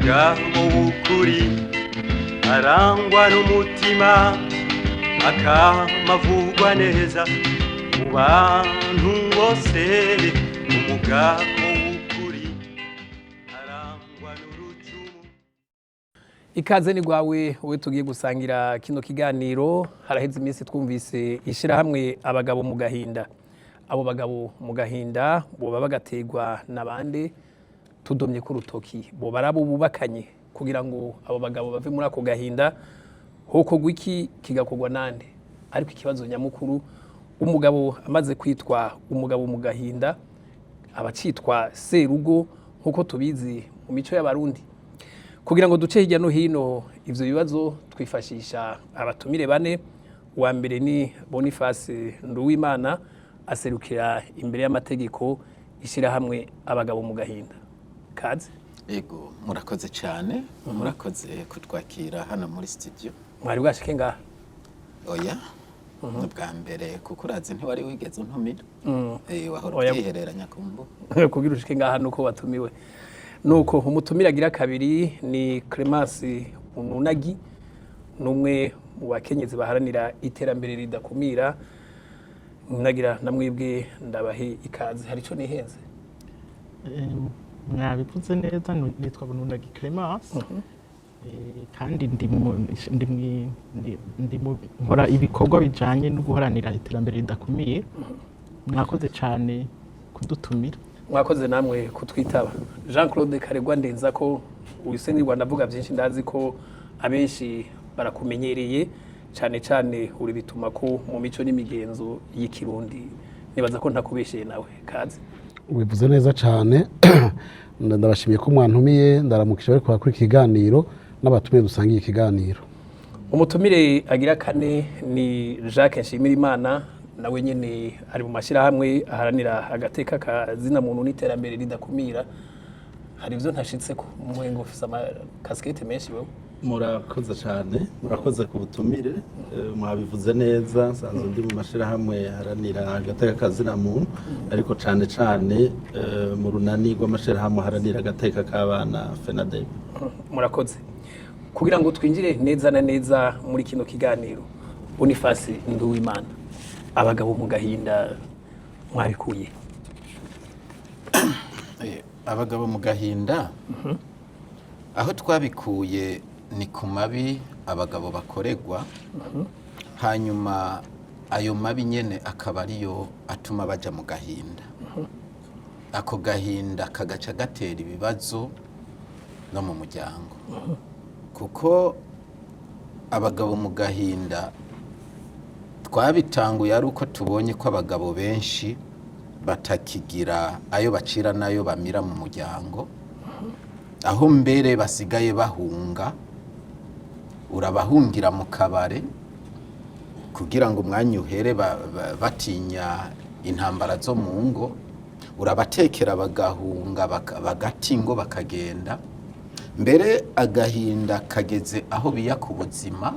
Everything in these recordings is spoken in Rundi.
Umugabo w'ukuri arangwa n'umutima, akamavugwa neza mu bantu bose. Umugabo w'ukuri arangwa n'urucumu. Ikaze ni rwawe wowe tugiye gusangira kino kiganiro. Haraheze iminsi twumvise ishyirahamwe Abagabo mu Gahinda. Abo bagabo mu gahinda boba bagaterwa na bande? Tudomye ku rutoki, boba ari abo bubakanye? Kugira ngo abo bagabo bave muri ako gahinda, hokorwa iki, kigakorwa nande? Ariko ikibazo nyamukuru, umugabo amaze kwitwa umugabo mu gahinda, aba acitwa serugo nk'uko tubizi mu mico y'Abarundi? Kugira ngo duce hirya no hino ivyo bibazo, twifashisha abatumire bane. Uwa mbere ni Boniface Nduwimana, aserukira imbere y'amategeko ishyirahamwe Abagabo mu Gahinda. Kaze. Ego, murakoze cyane, murakoze kutwakira hano muri studio. Mwari bwashike ngaha? Oya, ni ubwa mbere, kuko urazi ntiwari wigeze untumira. Wahora Oya. ubyihereranya ku mbuga. Kugira ushike ngaha nuko watumiwe. Nuko umutumire agira kabiri ni Clemence Ununagi, numwe mu bakenyezi baharanira iterambere ridakumira. Nagira namwebwe ndabahe ikaze. Hari ico nihenze? Mwabivuze neza, nitwa Bununagi Clemence. Kandi ndi nkora ibikorwa bijanye no guharanira iterambere ridakumiye. Mwakoze cyane kudutumira. Mwakoze namwe kutwitaba. Jean Claude Karegwa ndenza ko uyu ni Rwanda avuga byinshi, ndazi ko abenshi barakumenyereye cyane cyane uri bituma ko mu mico n'imigenzo y'Ikirundi. Nibaza ko ntakubesheye nawe. Kaze. Ubivuze neza cyane. Ndabashimiye ko mwantumiye, ndaramukije bari kuri ikiganiro n'abatumiye dusangiye ikiganiro. Umutumire agira kane ni Jacques Nshimirimana, nawe nyene ari mu mashyirahamwe aharanira agateka ka zina muntu n'iterambere ridakumira. Hari ibyo ntashitse ko umuhengo ufise amakasikete menshi wewe. Murakoze cyane, murakoze ku butumire. Mwabivuze neza, nsanzwe ndi mu mashyirahamwe aharanira agateka kazina muntu, ariko cyane cyane mu runani rw'amashyirahamwe aharanira agateka k'abana, FENADEB. Murakoze. Kugira ngo twinjire neza na neza muri kino kiganiro, Boniface Nduwimana, Abagabo mu Gahinda mwabikuye? Abagabo mu Gahinda, aho twabikuye ni ku mabi abagabo bakoregwa, hanyuma ayo mabi nyene akaba ariyo atuma baja mu gahinda. Ako gahinda kagaca gatera ibibazo no mu muryango, kuko Abagabo mu Gahinda twabitanguye ari uko tubonye ko abagabo benshi batakigira ayo bacira n'ayo bamira mu muryango, aho mbere basigaye bahunga. Urabahungira mu kabare kugira ngo umwanya uhere, batinya intambara zo mu ngo. Urabatekera bagahunga, bagata ingo bakagenda. Mbere agahinda kageze aho biyaka ubuzima,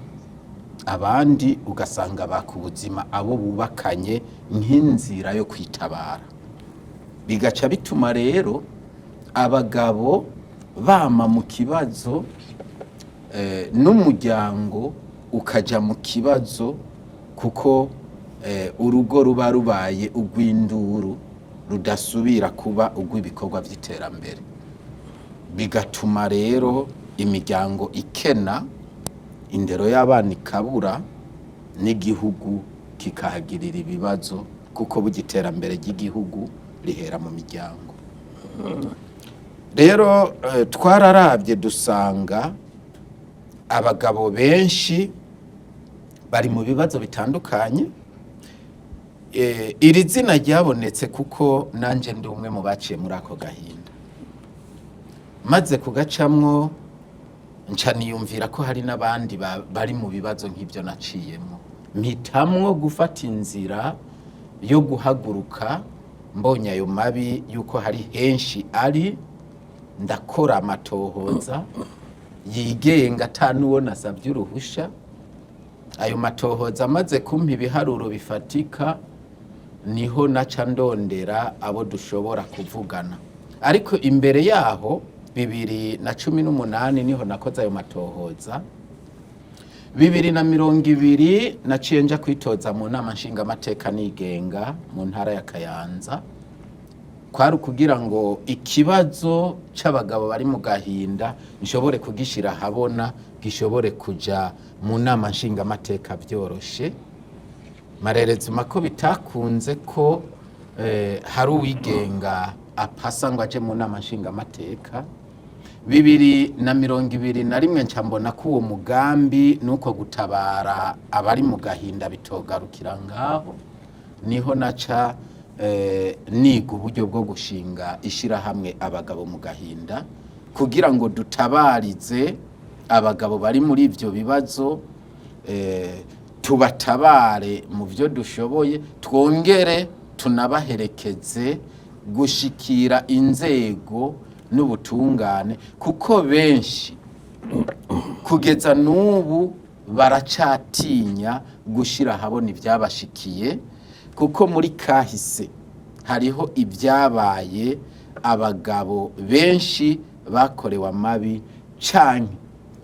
abandi ugasanga baka ubuzima abo bubakanye nk'inzira yo kwitabara. Bigaca bituma rero abagabo bama mu kibazo, n'umuryango ukaja mu kibazo, kuko urugo ruba rubaye urw'induru, rudasubira kuba urw'ibikorwa by'iterambere. Bigatuma rero imiryango ikena, indero y'abana ikabura, n'igihugu kikahagirira ibibazo, kuko burya iterambere ry'igihugu rihera mu miryango. Rero twararabye dusanga abagabo benshi bari mu bibazo bitandukanye. Iri zina ryabonetse kuko nanjye ndi umwe mu baciye muri ako gahinda. Maze kugacamwo, nca niyumvira ko hari n'abandi bari mu bibazo nk'ibyo naciyemo. Mpitamwo gufata inzira yo guhaguruka mbonye ayo mabi y'uko hari henshi ari. Ndakora amatohoza yigenga ata n'uwo nasabye uruhusha. Ayo matohoza amaze kumpa ibiharuro bifatika, niho naca ndondera abo dushobora kuvugana. Ariko imbere yaho 2018 niho nakoze ayo matohoza. 2020 naciye nja kwitoza mu nama nshingamateka nigenga mu ntara ya Kayanza. Kwari ukugira ngo ikibazo c'abagabo bari mu gahinda nshobore kugishira ahabona, gishobore kuja mu nama nshingamateka byoroshe. Marerezuma ko bitakunze ko hari uwigenga apasa ngo aje mu nama nshingamateka. 2021 nca mbona ko uwo mugambi nuko gutabara abari mu gahinda bitogarukira ngaho, niho naca niga uburyo bwo gushinga ishirahamwe Abagabo mu Gahinda, kugira ngo dutabarize abagabo bari muri ivyo bibazo, tubatabare mu byo dushoboye, twongere tunabaherekeze gushikira inzego n'ubutungane, kuko benshi kugeza n'ubu baracatinya gushira ahabona ibyabashikiye, kuko muri kahise hariho ibyabaye, abagabo benshi bakorewe amabi canke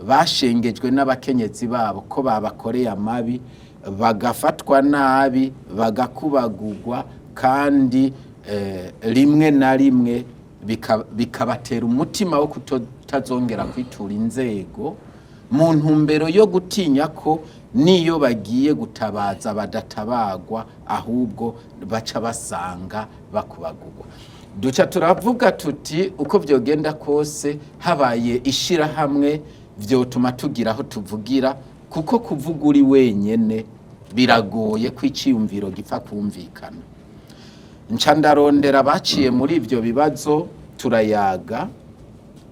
bashengejwe n'abakenyezi babo ko babakoreye amabi, bagafatwa nabi, bagakubagugwa, kandi rimwe na rimwe bikabatera umutima wo kutazongera kwitura inzego, mu ntumbero yo gutinya ko niyo bagiye gutabaza badatabagwa, ahubwo baca basanga bakubagugwa. Duca turavuga tuti uko byogenda kose habaye ishirahamwe vyotuma tugira aho tuvugira, kuko kuvuga uri wenyene biragoye ko iciyumviro gipfa kumvikana. Nca ndarondera abaciye muri ibyo bibazo, turayaga,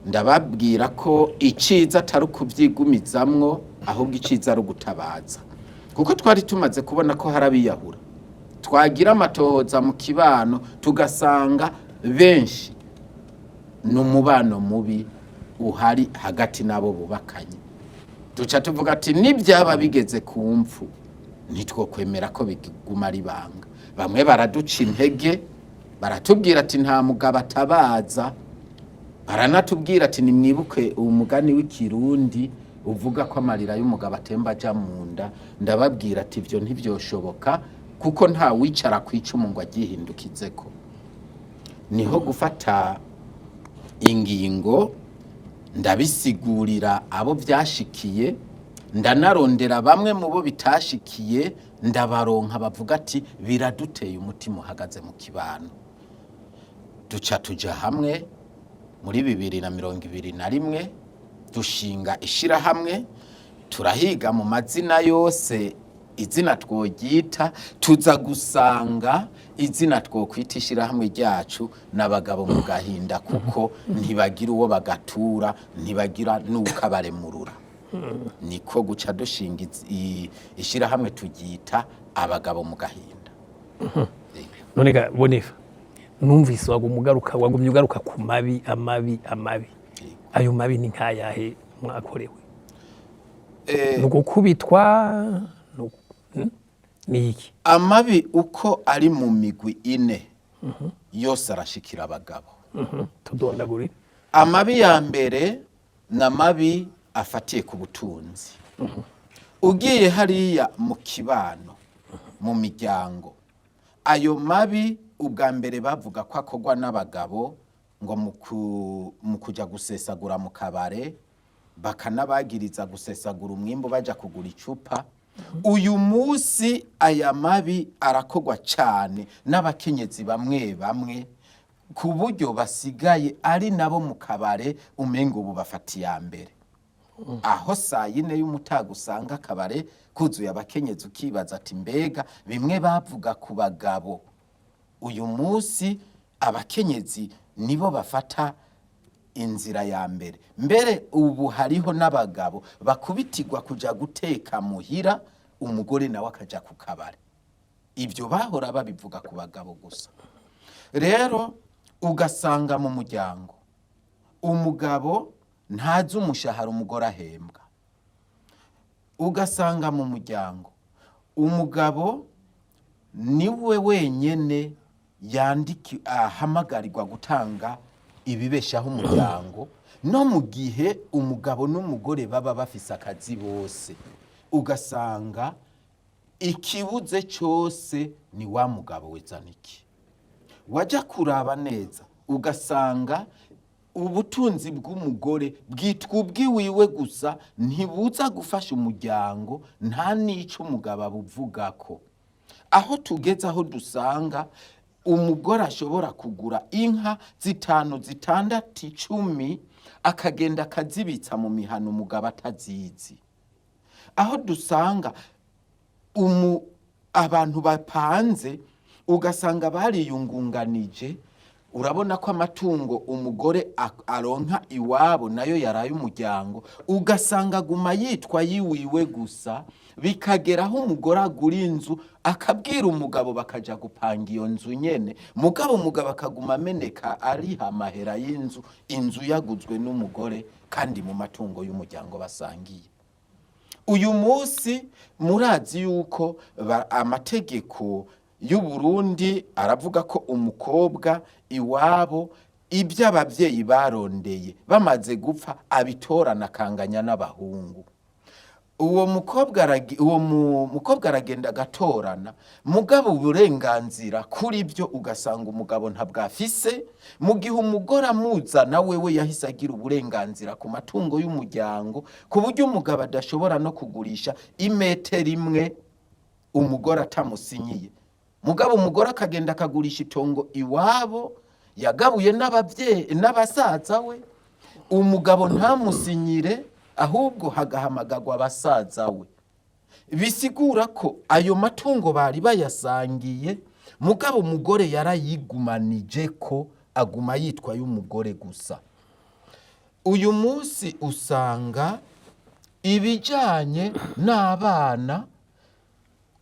ndababwira ko iciza atari ukubyigumizamwo, ahubwo iciza ari ugutabaza, kuko twari tumaze kubona ko hari abiyahura. Twagira amatohoza mu kibano tugasanga benshi ni umubano mubi uhari hagati n'abo bubakanye. Duca tuvuga ati nibyaba bigeze ku mfu ntitwokwemera ko biguma ari ibanga. Bamwe baraduca intege, baratubwira ati nta mugabo atabaza, baranatubwira ati nimwibuke umugani w'ikirundi uvuga ko amarira y'umugabo atemba aja mu nda. Ndababwira ati ibyo ntibyoshoboka, kuko nta wicara ku icumu ngo aryihindukizeko. Niho gufata ingingo, ndabisigurira abo byashikiye, ndanarondera bamwe mu bo bitashikiye, ndabaronka bavuga ati biraduteye umutima uhagaze mu kibano. Duca tuja hamwe muri 2021, dushinga ishirahamwe, turahiga mu mazina yose izina tworyita, tuza gusanga izina twokwita ishirahamwe ryacu n'Abagabo mu Gahinda, kuko ntibagira uwo bagatura, ntibagira n'ukabaremurura. Niko guca dushinga ishirahamwe turyita Abagabo mu Gahinda. None ga Bonifa, numvise wagumye ugaruka, wagumye ugaruka ku mabi, amabi, amabi. Ayo mabi ni nkayahe mwakorewe? Ni ugukubitwa? Ni iki? Amabi uko ari mu migwi ine yose arashikira abagabo. Tudondagure. Amabi ya mbere ni amabi afatiye ku butunzi. Ugiye hariya mu kibano, mu miryango, ayo mabi ubwa mbere bavuga ko akorwa n'abagabo, ngo mu kujya gusesagura mu kabare, bakanabagiriza gusesagura umwimbu bajya kugura icupa. Uyu munsi aya mabi arakorwa cyane n'abakenyezi bamwe bamwe, ku buryo basigaye ari nabo mu kabare umengo ubu bafata iya mbere, aho saa yine y'umutaga usanga akabare kuzuye abakenyezi, ukibaza ati mbega bimwe bavuga ku bagabo, uyu munsi abakenyezi nibo bafata inzira ya mbere. Mbere ubu hariho n'abagabo bakubitirwa kuja guteka muhira, umugore nawe akaja ku kabare. Ibyo bahora babivuga ku bagabo gusa. Rero ugasanga mu muryango umugabo ntazi umushahara umugore ahembwa, ugasanga mu muryango umugabo niwe wenyene yandiki ahamagarirwa gutanga ibibeshaho umuryango. No mu gihe umugabo n'umugore baba bafise akazi bose, ugasanga ikibuze cyose ni wa mugabo wezana iki. Wajya kuraba neza ugasanga ubutunzi bw'umugore bwitwa ubw'iwiwe gusa, ntibuza gufasha umuryango, nta n'icyo umugabo abuvugako. Aho tugeze, aho dusanga umugore ashobora kugura inka zitanu, zitandatu, 10, akagenda akazibitsa mu mihano umugabo atazizi. Aho dusanga abantu bapanze, ugasanga bariyungunganije. Urabona ko amatungo umugore aronka iwabo nayo yaraye umuryango, ugasanga aguma yitwa yiwiwe gusa, bikagera aho umugore agura inzu akabwira umugabo bakaja gupanga iyo nzu nyene, mugabo umugabo akaguma ameneka ariha amahera y'inzu, inzu yaguzwe n'umugore kandi mu matungo y'umuryango basangiye. Uyu munsi murazi yuko amategeko y'u Burundi aravuga ko umukobwa iwabo ibyo ababyeyi barondeye bamaze gupfa abitorana akanganya n'abahungu. Uwo mukobwa uwo mukobwa aragenda agatorana, mugabo uburenganzira kuri byo ugasanga umugabo ntabwo afise, mu gihe umugore amuzana wewe yahise agira uburenganzira ku matungo y'umuryango, ku buryo umugabo adashobora no kugurisha imetero imwe umugore atamusinyiye. Mugabo umugore akagenda akagurisha itongo iwabo yagabuye n'ababyeyi n'abasaza we, umugabo ntamusinyire, ahubwo hagahamagagwa abasaza we. Bisigura ko ayo matungo bari bayasangiye, mugabo umugore yarayigumanije ko aguma yitwa y'umugore gusa. Uyu munsi usanga ibijyanye n'abana,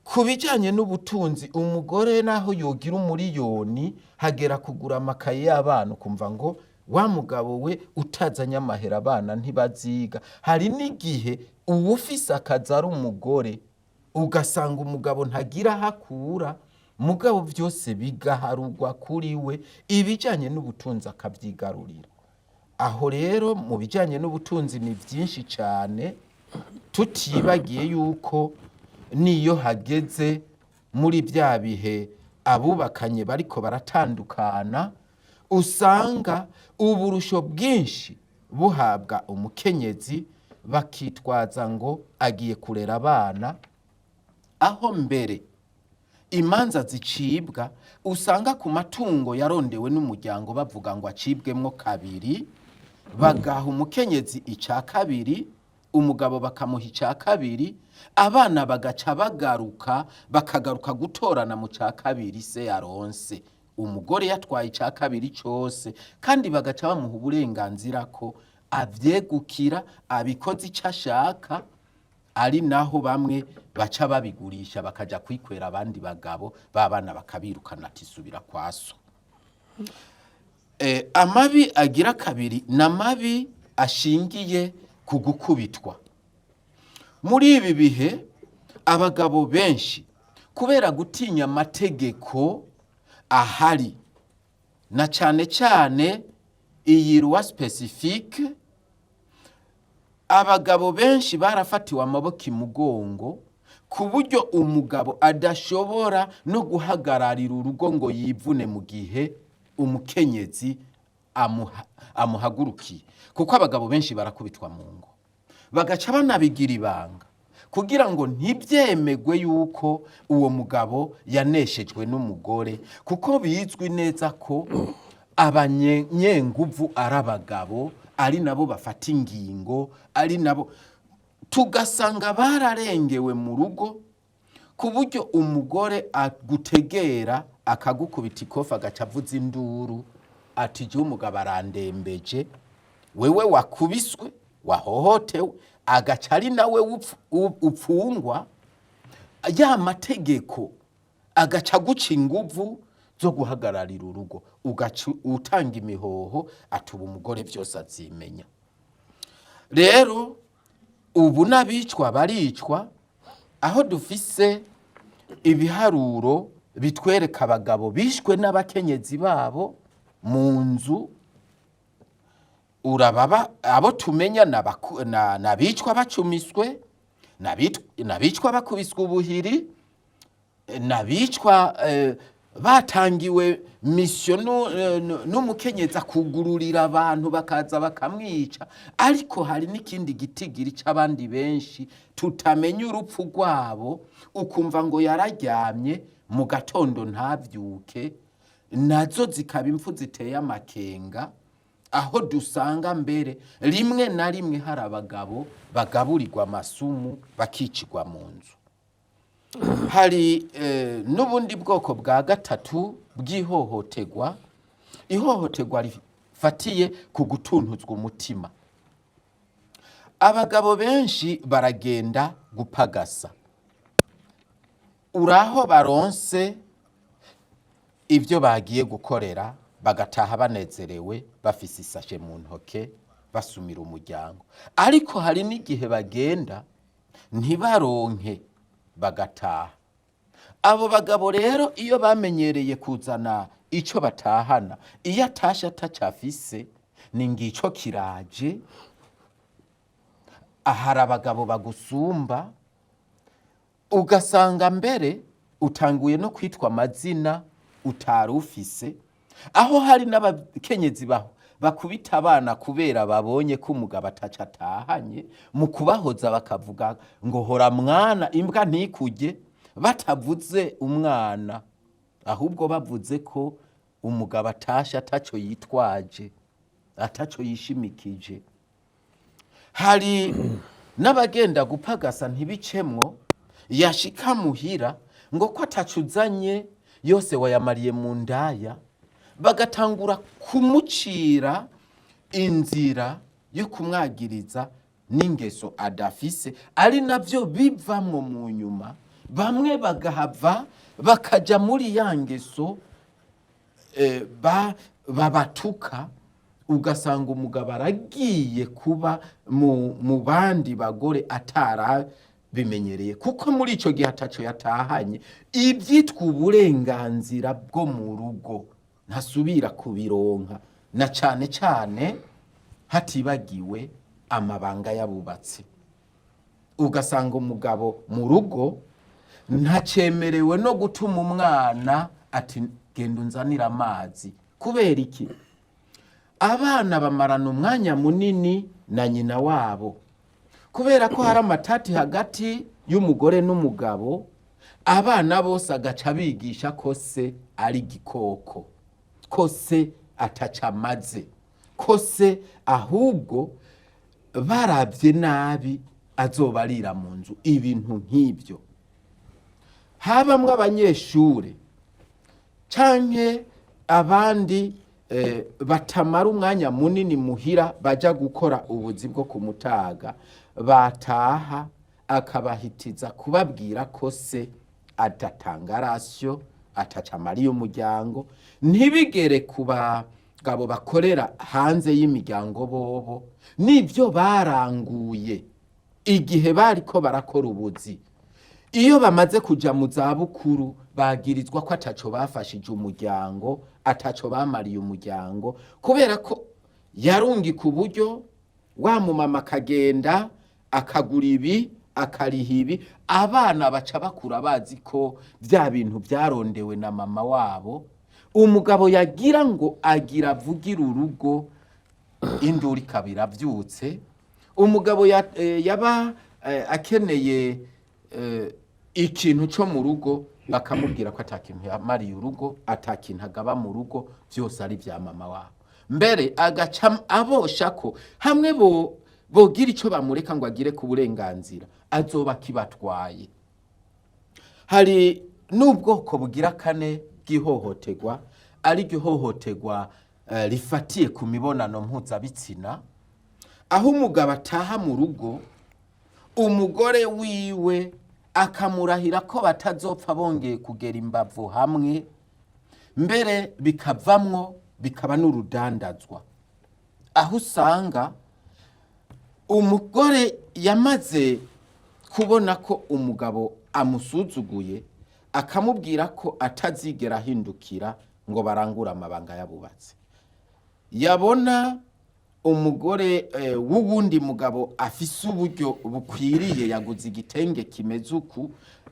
ku bijyanye n'ubutunzi, umugore naho yogira umuriyoni, hagera kugura amakaye y'abana ukumva ngo wa mugabo we utazanye amahera abana ntibaziga. Hari n'igihe uwufise akazi ari umugore, ugasanga umugabo ntagira aho akura, mugabo byose bigaharugwa kuri we, ibijyanye n'ubutunzi akabyigarurira. Aho rero mu bijyanye n'ubutunzi ni byinshi cyane, tutibagiye yuko niyo hageze muri bya bihe abubakanye bariko baratandukana, usanga uburusho bwinshi buhabwa umukenyezi, bakitwaza ngo agiye kurera abana, aho mbere imanza zicibwa usanga ku matungo yarondewe n'umuryango bavuga ngo acibwemwo kabiri, bagaha umukenyezi icya kabiri, umugabo bakamuha icya kabiri, abana bagaca bagaruka bakagaruka gutorana mu cya kabiri se yaronse, umugore yatwaye icya kabiri cyose, kandi bagaca bamuha uburenganzira ko avyegukira abikoze icyo ashaka. Ari naho bamwe baca babigurisha bakaja kwikwera abandi bagabo, babana bakabirukana ati subira kwa so. Amabi agira kabiri ni amabi ashingiye ku gukubitwa. Muri ibi bihe abagabo benshi kubera gutinya amategeko ahari, na cyane cyane iyi loi spécifique, abagabo benshi barafatiwe amaboko imugongo, ku buryo umugabo adashobora no guhagararira urugo ngo yivune mu gihe umukenyezi amuhagurukiye, kuko abagabo benshi barakubitwa mu ngo bagaca banabigira ibanga kugira ngo ntibyemegwe yuko uwo mugabo yaneshejwe n'umugore, kuko bizwi neza ko abanyenguvu ari abagabo, ari nabo bafata ingingo, ari nabo tugasanga bararengewe mu rugo, ku buryo umugore agutegera akagukubita ikofi agaca avuza induru ati jya umugabo arandembeje, wewe wakubiswe wahohotewe, agaca ari nawe upfungwa. Ya mategeko agaca aguca inguvu zo guhagararira urugo, ugaca utanga imihoho atuba umugore byose azimenya. Rero ubu n'abicwa baricwa, aho dufise ibiharuro bitwereka abagabo bishwe n'abakenyezi babo mu nzu. Urababa abo tumenya n'abicwa bacumiswe, n'abicwa bakubiswe ubuhiri, n'abicwa batangiwe misiyo n'umukenyezi akugururira abantu bakaza bakamwica. Ariko hari n'ikindi gitigiri c'abandi benshi tutamenya urupfu rwabo, ukumva ngo yararyamye mu gatondo ntavyuke, nazo zikaba impfu ziteye amakenga, aho dusanga mbere rimwe na rimwe hari abagabo bagaburirwa amasumu bakicirwa mu nzu. Hari n'ubundi bwoko bwa gatatu bw'ihohoterwa, ihohoterwa rifatiye ku gutuntuzwa umutima. Abagabo benshi baragenda gupagasa, uraho baronse ibyo bagiye gukorera bagataha banezerewe, bafise isashe mu ntoke, basumira umuryango. Ariko hari n'igihe bagenda ntibaronke, bagataha. Abo bagabo rero iyo bamenyereye kuzana icyo batahana, iyo atashe atacafise, ni ngico kiraje. Ahari abagabo bagusumba, ugasanga mbere utanguye no kwitwa amazina utari ufise, aho hari n'abakenyezi bakubita abana kubera babonye ko umugabo ataca atahanye, mu kubahoza bakavuga ngo hora mwana imbwa ntikujye, batavuze umwana ahubwo bavuze ko umugabo atashe ataco yitwaje, ataco yishimikije. Hari n'abagenda gupagasa ntibicemwo, yashika muhira ngo ko atacuzanye yose wayamariye mu ndaya, bagatangura kumucira inzira yo kumwagiriza n'ingeso adafise, ari nabyo bivamwo mu nyuma bamwe bagahava bakaja muri ya ngeso babatuka, ugasanga umugabo aragiye kuba mu bandi bagore atarabimenyereye, kuko muri icyo gihe ataco yatahanye. Ibyitwa uburenganzira bwo mu rugo ntasubira kubironka, na cane cane hatibagiwe amabanga y'abubatsi. Ugasanga umugabo mu rugo ntacemerewe no gutuma umwana ati genda unzanire amazi. Kubera iki? Abana bamarana umwanya munini na nyina wabo, kubera ko hari amatati hagati y'umugore n'umugabo. Abana bose agaca bigisha ko se ari igikoko, ko se ataca amaze, ko se ahubwo barabye nabi azobarira mu nzu, ibintu nk'ibyo. Habamwo abanyeshure canke abandi batamara umwanya munini muhira, baja gukora ubuzi bwo kumutaga, bataha akabahitiza kubabwira ko se adatanga rasiyo, ataca amariye umuryango. Ntibigere ku bagabo bakorera hanze y'imiryango, bobo nibyo baranguye igihe bariko barakora ubuzi. Iyo bamaze kuja mu zabukuru bagirizwa ko ataco bafashije umuryango, ataco bamariye umuryango, kubera ko yarungika uburyo wa mumama akagenda akagura ibi, akariha ibi. Abana baca bakura bazi ko bya bintu byarondewe na mama wabo. Umugabo yagira ngo agira avugire urugo, induru ikaba iravyutse. Umugabo yaba akeneye ikintu cyo mu rugo, bakamubwira ko atakintu yamariye urugo, atakintu agaba mu rugo, byose ari bya mama wabo. Mbere agaca abosha ko hamwe bo bogira icyo bamureka ngo agire ku burenganzira azoba akibatwaye. Hari n'ubwoko bugira kane bw'ihohoterwa, ari ryo hohoterwa rifatiye ku mibonano mpuzabitsina, aho umugabo ataha mu rugo umugore wiwe akamurahira ko batazopfa bongeye kugera imbavu hamwe, mbere bikavamwo bikaba n'urudandazwa, aho usanga umugore yamaze kubona ko umugabo amusuzuguye, akamubwira ko atazigera ahindukira ngo barangure amabanga y'abubatsi, yabona Umugore w'uwundi mugabo afise uburyo bukwiriye yaguze igitenge kimeze uku,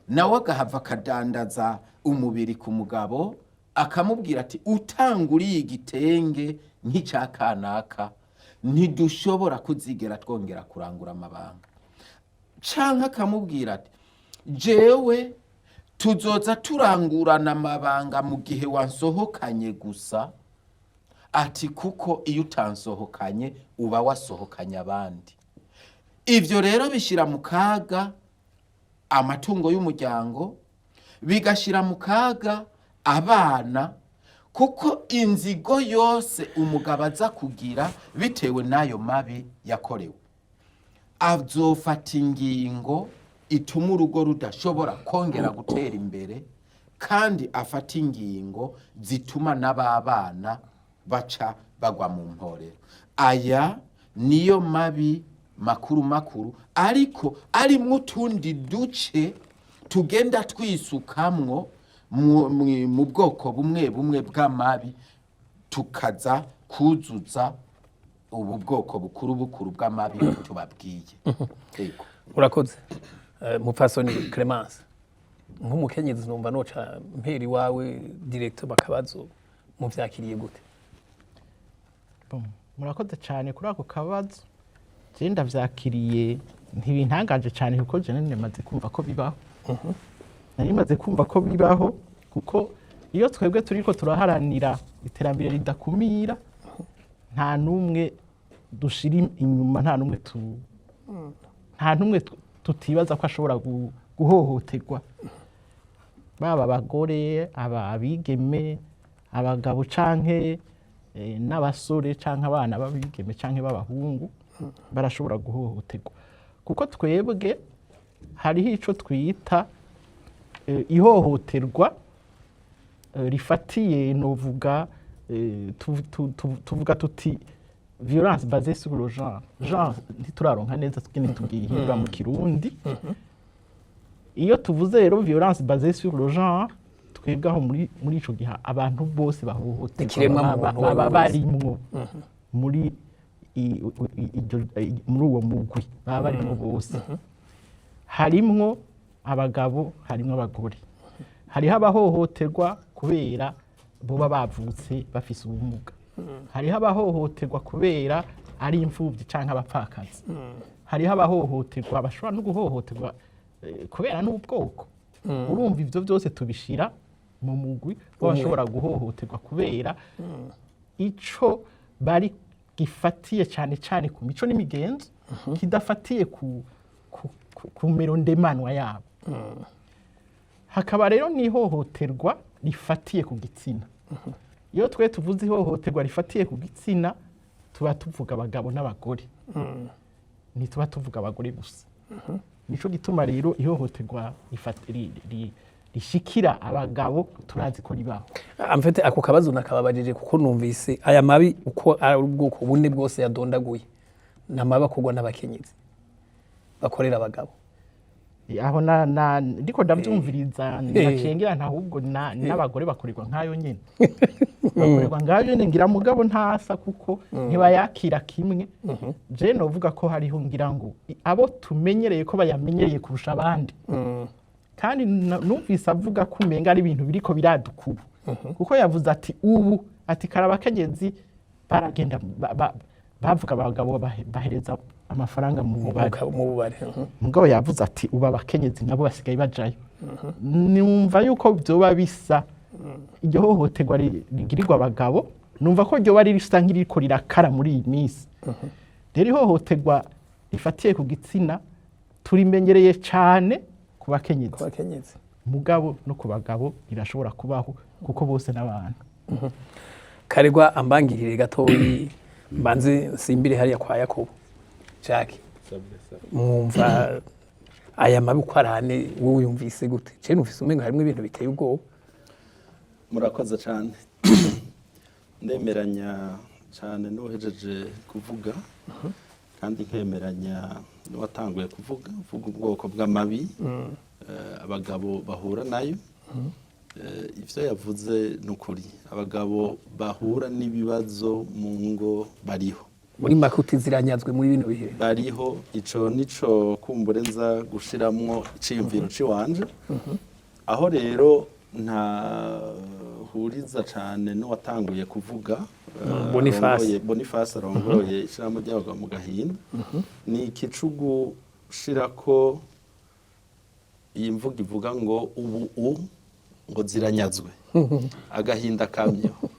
nawe agahava akadandaza umubiri ku mugabo, akamubwira ati: "Utanguriye igitenge nk'icya kanaka, ntidushobora kuzigera twongera kurangura amabanga." Canke akamubwira ati: "Jewe tuzoza turangurana amabanga mu gihe wansohokanye gusa," ati "kuko iyo utansohokanye uba wasohokanye abandi." Ibyo rero bishyira mu kaga amatungo y'umuryango, bigashyira mu kaga abana, kuko inzigo yose umugabo aza kugira bitewe n'ayo mabi yakorewe, azofata ingingo ituma urugo rudashobora kongera gutera imbere, kandi afata ingingo zituma n'ababana baca bagwa mu mporero. Aya niyo mabi makuru makuru, ariko arimwo utundi duce tugenda twisukamwo mu bwoko bumwe bumwe bw'amabi, tukaza kuzuza ubu bwoko bukuru bukuru bw'amabi tubabwiye. Yego. Urakoze. Mupfasoni Clemence, nk'umukenyezi numva noca mpera iwawe direct bakabazo: muvyakiriye gute? Bon, murakoze cyane kuri ako kabazo. Je ndavyakiriye, ntibintangaje cyane, kuko je nari kumva ko bibaho, nari maze kumva ko bibaho, kuko iyo twebwe turiko turaharanira iterambere ridakumira, nta n'umwe dushira inyuma, nta n'umwe tutibaza ko ashobora guhohoterwa, baba abagore, aba abigeme, abagabo canke n'abasore canke abana b'abigeme canke b'abahungu barashobora guhohoterwa, kuko twebwe hariho ico twita ihohoterwa rifatiye, novuga tuvuga tuti violence basée sur le genre. Genre ntituraronka neza tugene tugihindura mu Kirundi. Iyo tuvuze rero violence basée sur le genre, twebwe aho muri ico gihe abantu bose bahohoterwa Ikiremwa muntu baba uwo ari we wese. barimwo muri muri uwo mugwi, baba barimwo bose, harimwo abagabo, harimwo abagore, hariho abahohoterwa kubera boba bavutse bafise ubumuga, hariho abahohoterwa kubera ari imfubyi canke abapfakazi, hariho abahohoterwa bashobora no guhohoterwa kubera n'ubwoko. Urumva ivyo byose tubishira mu mugwi w'abashobora guhohoterwa kubera ico bari gifatiye cyane cyane ku mico n'imigenzo, kidafatiye ku mero ndemanwa yabo. Hakaba rero n'ihohoterwa rifatiye ku gitsina. Iyo twe tuvuze ihohoterwa rifatiye ku gitsina, tuba tuvuga abagabo n'abagore, ntituba tuvuga abagore gusa. Nico gituma rero ihohoterwa rishikira abagabo turazi ko ribaho. Amfete ako kabazo nakababajije kuko numvise aya mabi uko ari ubwoko bune bwose yadondaguye ni amabi akorwa n'abakenyezi bakorera abagabo. Aho na ndiko ndavyumviriza, nacengera nta ahubwo n'abagore bakorerwa nkayo nyene, bakorerwa nkayo nyene ngira, mugabo ntasa kuko ntibayakira kimwe. Je novuga ko hariho ngira ngo abo tumenyereye ko bayamenyereye kurusha abandi, kandi numvise avuga ko umenga ari ibintu biriko biraduka ubu, kuko yavuze ati ubu, ati kare abakenyezi baragenda bavuga abagabo bahereza amafaranga mu bubari. Mu bubare. Mugabo yavuze ati ubu abakenyezi nabo basigaye bajayo. Numva yuko vyoba bisa iryo hohoterwa rigirirwa abagabo, numva ko ryoba risa nk'iriko rirakara muri iyi minsi. Rero ihohoterwa rifatiye ku gitsina turimenyereye cane ku bakenyezi, ku bakenyezi, mugabo no ku bagabo rirashobora kubaho, kuko bose n'abantu. Karegwa, ambangirire gatoyi mbanze nsimbire hariya kwa Yakobo Jacques. Mwumva aya mabi uko ari ane, wowe yumvise gute? Je numvise umengo harimo ibintu biteye ubwoba. Murakoze cyane. Ndemeranya cyane n'uhejeje kuvuga, kandi nkemeranya n'uwatanguye kuvuga, uvuga ubwoko bw'amabi abagabo bahura nayo. Ivyo yavuze ni ukuri, abagabo bahura n'ibibazo mu ngo bariho. Muri make uti ziranyazwe muri bino bihe. Bariho. Ico nico kumbure nza gushiramwo iciyumviro ciwanje. Aho rero ntahuriza cane n'uwatanguye kuvuga, Boniface. Boniface arongoye ishirahamwe ry'abagabo mu gahinda, ni ikicu gushirako iyi mvugo ivuga ngo ubu ngo ziranyazwe, agahinda kamyeho,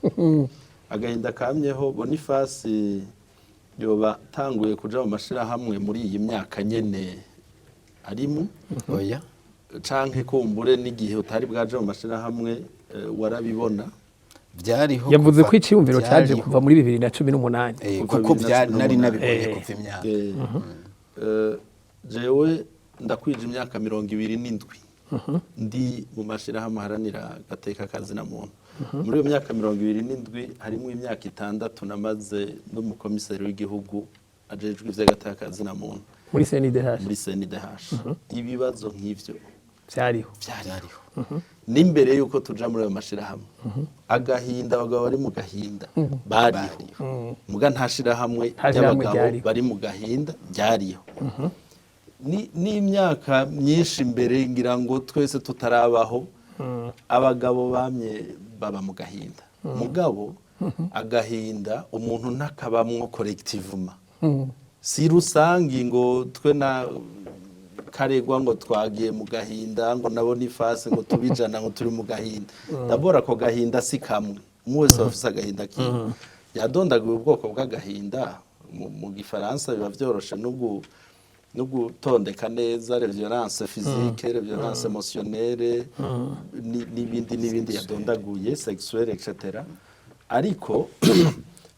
agahinda kamyeho. Boniface yoba atanguye kuja mu mashirahamwe muri iyi myaka nyene arimo? Oya. Canke kumbure n'igihe utari bwaje mu mashirahamwe, warabibona? Byariho. Yavuze ko iciyumviro cyaje Byariho. kuva muri 2018. Kuva Kuko 2018. nari nabibonye kuva imyaka. Jewe ndakwije imyaka 27 ndi mu mashirahamwe aharanira agateka kazina muntu. Muri iyo myaka 27 harimo imyaka 6 namaze n'umukomiseri w'igihugu ajejwe ivy'agateka kazina muntu. Muri CNDH? Muri CNDH. Ibibazo nk'ivyo Byariho. byariho n'imbere y'uko tuja muri ayo mashirahamwe. Agahinda, abagabo bari mu gahinda bariho, muga nta shirahamwe Nta shirahamwe ry'abagabo ryariho. bari mu gahinda ryariho. N'imyaka myinshi imbere, ngira ngo twese tutarabaho, abagabo bamye baba mu gahinda. Mugabo agahinda umuntu ntakabamwo collectivement, si rusangi ngo twe na Karegwa ngo twagiye mu gahinda, ngo nabo n'ifasi ngo tubijana ngo turi mu gahinda. Ndabora ako gahinda si kamwe, umwe wese aba afise agahinda kiwe. Yadondaguye ubwoko bw'agahinda mu gifaransa biba vyoroshe no gutondeka neza: les violences physiques, les violences émotionnelles, n'ibindi n'ibindi yadondaguye, sexuelle, etc. Ariko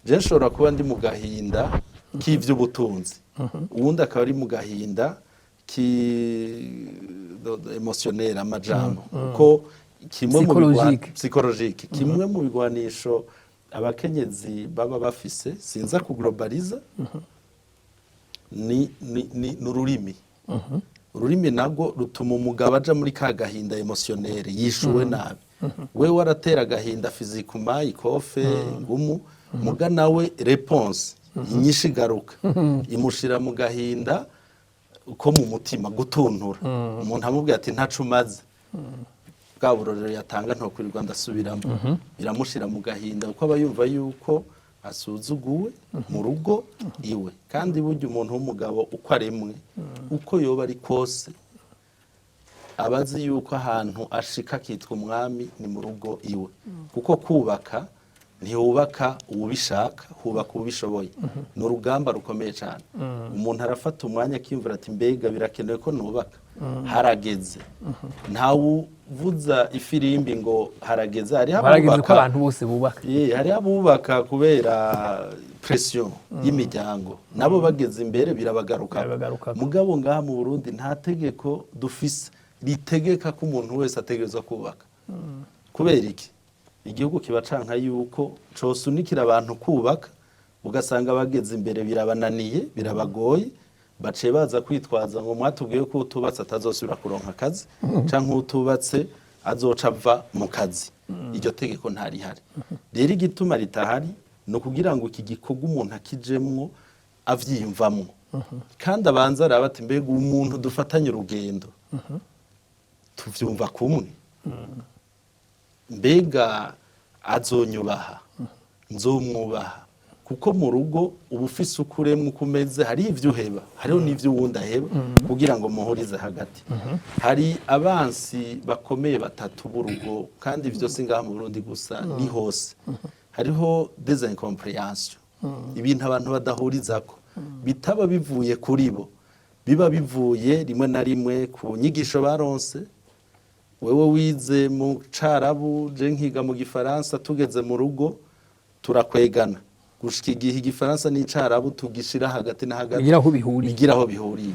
je nshobora kuba ndi mu gahinda k'ivy'ubutunzi, uwundi akaba ari mu gahinda ki émotionnel, amajambo, kuko kimwe mu Psychologique. Psychologique. Kimwe mu bigwanisho abakenyezi baba bafise, sinza kuglobaliza, ni ururimi. Ururimi narwo rutuma umugabo aja muri ka gahinda émotionnel, yishuwe nabi. We waratera agahinda physiquement, ikofe ngumu, muga nawe réponse inyishu igaruka imushira mu gahinda ko mu mutima, gutuntura. Umuntu amubwira ati ntaco umaze, bwa burorero yatanga ntokwirirwa ndasubiramo, biramushira mu gahinda, kuko aba yumva yuko asuzuguwe mu rugo iwe. Kandi burya umuntu w'umugabo uko aremwe, uko yoba ari kose, aba azi yuko ahantu ashika akitwa umwami ni mu rugo iwe, kuko kubaka ntiwubaka uwubishaka, hubaka uwubishoboye. Ni urugamba rukomeye cyane. Umuntu arafata umwanya akiyumvira ati mbega birakenewe ko nubaka, harageze? Ntawuvuza ifirimbi ngo harageze. Hariho Harageze ko abubaka abantu bose bubaka. Ye, hariho abubaka kubera pression y'imiryango, nabo bageze imbere birabagaruka. Birabagarukako. Mugabo ngaha mu Burundi nta tegeko dufise ritegeka ko umuntu wese ategerezwa kubaka. Kubera iki? Igihugu kiba canka yuko cosunikira abantu kubaka, ugasanga bageze imbere birabananiye, birabagoye, baciye baza kwitwaza ngo mwatubwiye ko utubatse atazosubira kuronka akazi, canke utubatse azoca ava mu kazi. Iryo tegeko ntarihari. Rero igituma ritahari ni ukugira ngo iki gikorwa umuntu akijemwo avyiyumvamwo, kandi abanza araba ati mbega umuntu dufatanye urugendo tuvyumva kumwe, mbega azonyubaha, nzomwubaha? Kuko mu rugo uba ufise uko uremwe, uko umeze, hari ivyo uheba, hariho n'ivyo uwundi aheba kugira ngo muhurize hagati. Hari abansi bakomeye batatu b'urugo, kandi ivyo si ngaha mu Burundi gusa, ni hose. Hariho des incompréhensions, ibintu abantu badahurizako, bitaba bivuye kuri bo, biba bivuye rimwe na rimwe ku nyigisho baronse. Wewe wize mu carabu, je nkiga mu gifaransa, tugeze mu rugo turakwegana gushika igihe igifaransa n'icarabu tugishira hagati na hagati. Bigira aho bihuriye. Bigira aho bihuriye.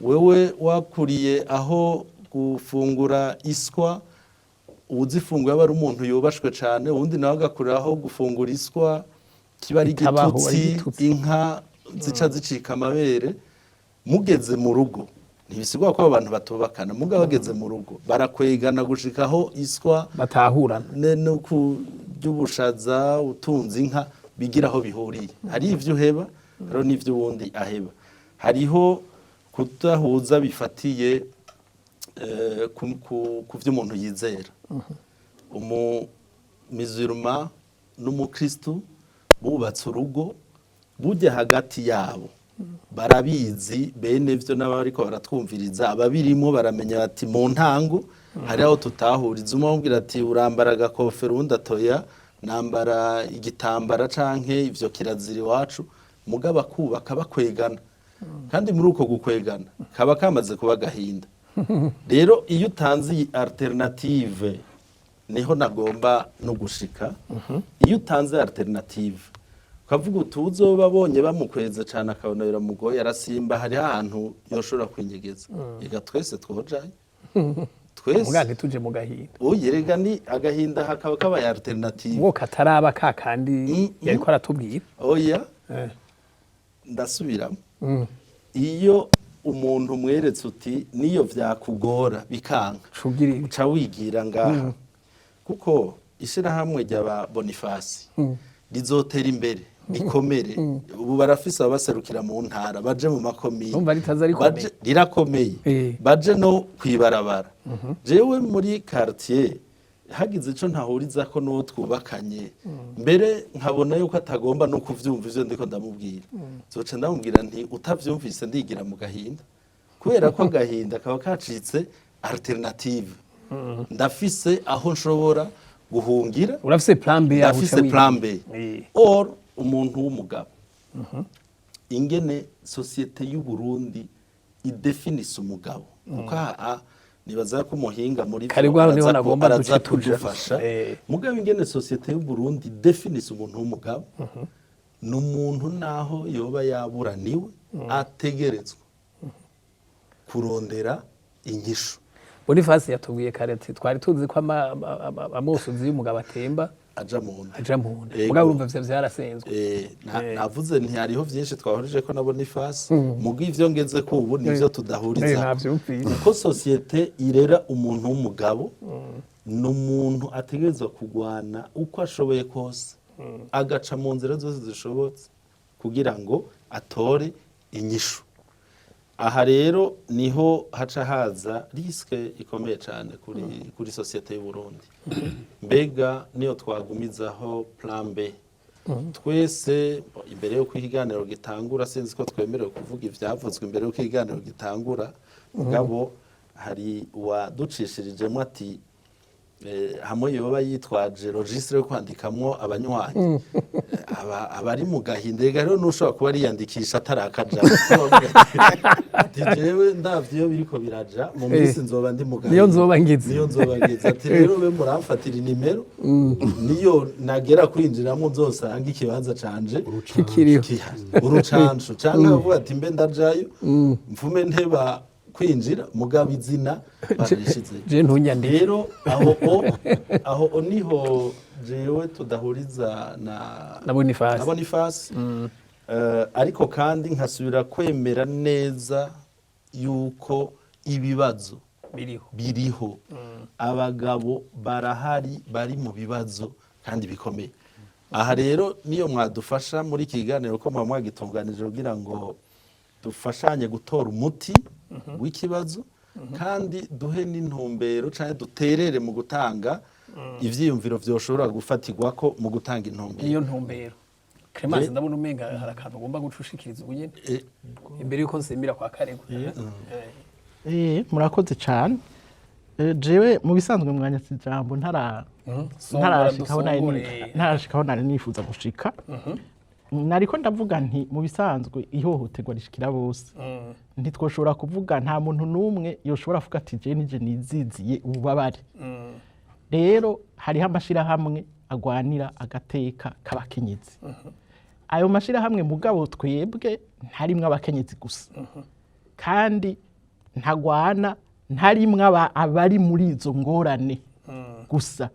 Wewe wakuriye aho gufungura iswa uwuzifunguye aba ari umuntu yubashwe cane, uwundi nawe agakurira aho gufungura iswa kiba ari Bitabaho, ari igitutsi, igitutsi. Inka zica zicika amabere. Mugeze mu rugo, ntibisigwa ko abo bantu batubakana, mugabo bageze mu rugo barakwegana gushikaho iswa batahurana. No kurya ubushaza utunze inka bigira aho bihuriye. Hari ivyo uheba. Hariho n'ivyo uwundi aheba. Hariho kudahuza bifatiye ku vyo umuntu yizera. Umumiziruma n'umukristu bubatse urugo, burya hagati yabo barabizi bene vyo, n'abariko baratwumviriza ababirimo baramenya bati mu ntango hari aho tutahuriza. Umwe amubwira ati urambara agakofero, uwundi atoya nambara igitambara canke ivyo kirazira iwacu. Mugabo akubaka bakwegana, kandi muri uko gukwegana kaba kamaze kuba agahinda. Rero iyo utanze iyi alternative, niho nagomba no gushika. Iyo utanze alternative ukavuga uti uzoba abonye bamukweze cyane akabona biramugoye, arasimba, hariho ahantu yoshobora kwinyegeza. Ega twese twojayo twese. Muga ntituje mu gahinda. Oye, rega ni agahinda hakaba kabaye alternative. Ngo kataraba ka kandi yariko aratubwira. Oya, ndasubiramo. Iyo umuntu umweretse uti niyo vyakugora bikanka, cugira ibi. Uca wigira ngaha, kuko ishirahamwe ry'aba Bonifasi rizotera imbere rikomere. Ubu barafise ababaserukira mu ntara, baje mu makomine. Urumva ritaza rikomeye. Rirakomeye. Baje no kwibarabara. Jewe muri quartier hagize ico ntahuriza ko n'uwo twubakanye, mbere nkabona yuko atagomba no kuvyumva ivyo ndiko ndamubwira, zoca ndamubwira nti utavyumvise ndigira mu gahinda, kubera ko agahinda kaba kacitse alternative. Ndafise aho nshobora guhungira. Urafise plan B yaho uca Ndafise wigira. plan B. Or umuntu w'umugabo, ingene société y'u Burundi idefinisa umugabo, kuko aha nibaza ko umuhinga muri vyo Karibu, hano niho araza nagomba araza duce tuja. kudufasha. Mugabo ingene société y'u Burundi definisa umuntu w'umugabo, ni umuntu naho yoba yaburaniwe ategerezwa kurondera inyishu. Boniface yatubwiye kare ati twari tuzi ko amosozi y'umugabo atemba aja mu nda. Aja mu nda. Ego. Mugabo urumva ivyo vyarasenzwe. Navuze nti hariho byinshi twahurije ko na Boniface, mugo ivyo ngeze ko ubu nivyo tudahuriza. Navyumvise. Uko société irera umuntu w'umugabo, ni umuntu ategerezwa kugwana uko ashoboye kose, agaca mu nzira zose zishobotse kugira ngo atore inyishu. Aha rero niho haca haza risque ikomeye cyane kuri société y'u Burundi. Mbega niyo twagumizaho plan B twese imbere y'uko ikiganiro gitangura, sinzi ko twemerewe kuvuga ivyavuzwe imbere y'uko ikiganiro gitangura, mugabo hari uwaducishirijemo ati hamwe yoba yitwaje registre yo kwandikamwo abanywanyi abari mu gahinda. Ega rero nushobora kuba ariyandikisha atarakaja, ati jewe ndavye iyo biriko biraja mu minsi nzoba ndi mu gahinda. Niyo nzoba ngize. Niyo nzoba ngize. Ati rero be muramfatira inimero, niyo nagera kwinjiramo nzosanga ikibanza canje Kikiriho. Kihari, urucanco, canke avuga ati mbe ndajayo mfume nteba kwinjira, mugabo izina barishize. Je ntunyandike. Rero aho o niho jewe tudahuriza na Na Boniface. Na Boniface. Ariko kandi nkasubira kwemera neza yuko ibibazo biriho. Biriho. Abagabo barahari bari mu bibazo kandi bikomeye. Aha rero niyo mwadufasha muri iki kiganiro ko muba mwagitunganije kugira ngo dufashanye gutora umuti w'ikibazo, kandi duhe n'intumbero cyangwa duterere mu gutanga ivyiyumviro vyoshobora gufatirwako mu gutanga intumbero. Niyo ntumbero. Clemence, ndabona umenga hari akantu ugomba guca ushikiriza ubu nyene imbere yuko nsimbira kwa Karegwa. Murakoze cyane. Jewe mu bisanzwe mwanyatse ijambo ntara Songora, ntarashikaho nari dusongore. Ntarashikaho nari nifuza gushika. Nariko ndavuga nti mu bisanzwe ihohoterwa rishikira bose. Ntitwoshobora kuvuga, nta muntu n'umwe yoshobora kuvuga ati jewe nije niziziye ububabare. Rero hariho amashirahamwe agwanira agateka k'abakenyezi. Ayo mashirahamwe mugabo twebwe ntarimwo abakenyezi gusa, kandi ntagwana ntarimwo abari muri izo ngorane gusa.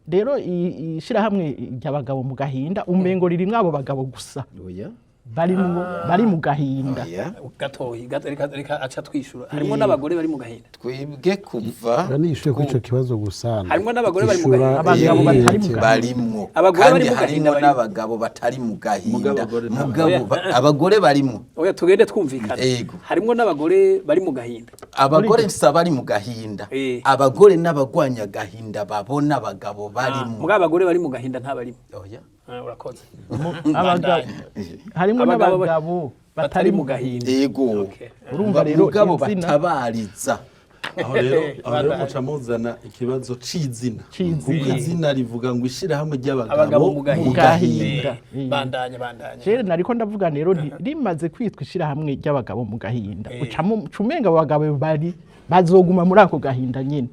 Rero ishirahamwe ry'abagabo mu gahinda umengo ririmwo abo bagabo gusa. Oya. barimwo bari mu gahinda. Oya. Gatoyi gato, reka aca twishura. Harimo n'abagore bari mu gahinda. Twebwe kuva Nishuye kuri icyo kibazo gusa. Harimwo n'abagore bari mu Ishura gahinda. Abagabo batari mu gahinda. Barimwo. Abagore kandi bari mu gahinda harimwo barimwo. N'abagabo batari mu gahinda. Mugabo abagore ntabwo. Mugabo abagore barimwo. Oya, tugende twumvikana. Yego. Harimo n'abagore bari mu gahinda. Abagore si abari mu gahinda. Abagore n'abagwanya agahinda babona abagabo barimwo. Mugabo abagore bari mu gahinda ntabarimo. Oya. Ah, urakoze. Abagabo harimo Abagabo n'abagabo batari mu gahinda. Yego. Okay. Urumva rero mugabo izina- batabariza. Aho rero muca muzana ikibazo c'izina. C'izina. Kuko izina rivuga ngo ishirahamwe abagabo ry'abagabo mu gahinda. Gahinda. Bandanya, bandanya. Rero nariko ndavuga rero nti rimaze kwitwa ishirahamwe ry'abagabo mu gahinda, uca umenga abo bagabo bari bazoguma muri ako gahinda nyine.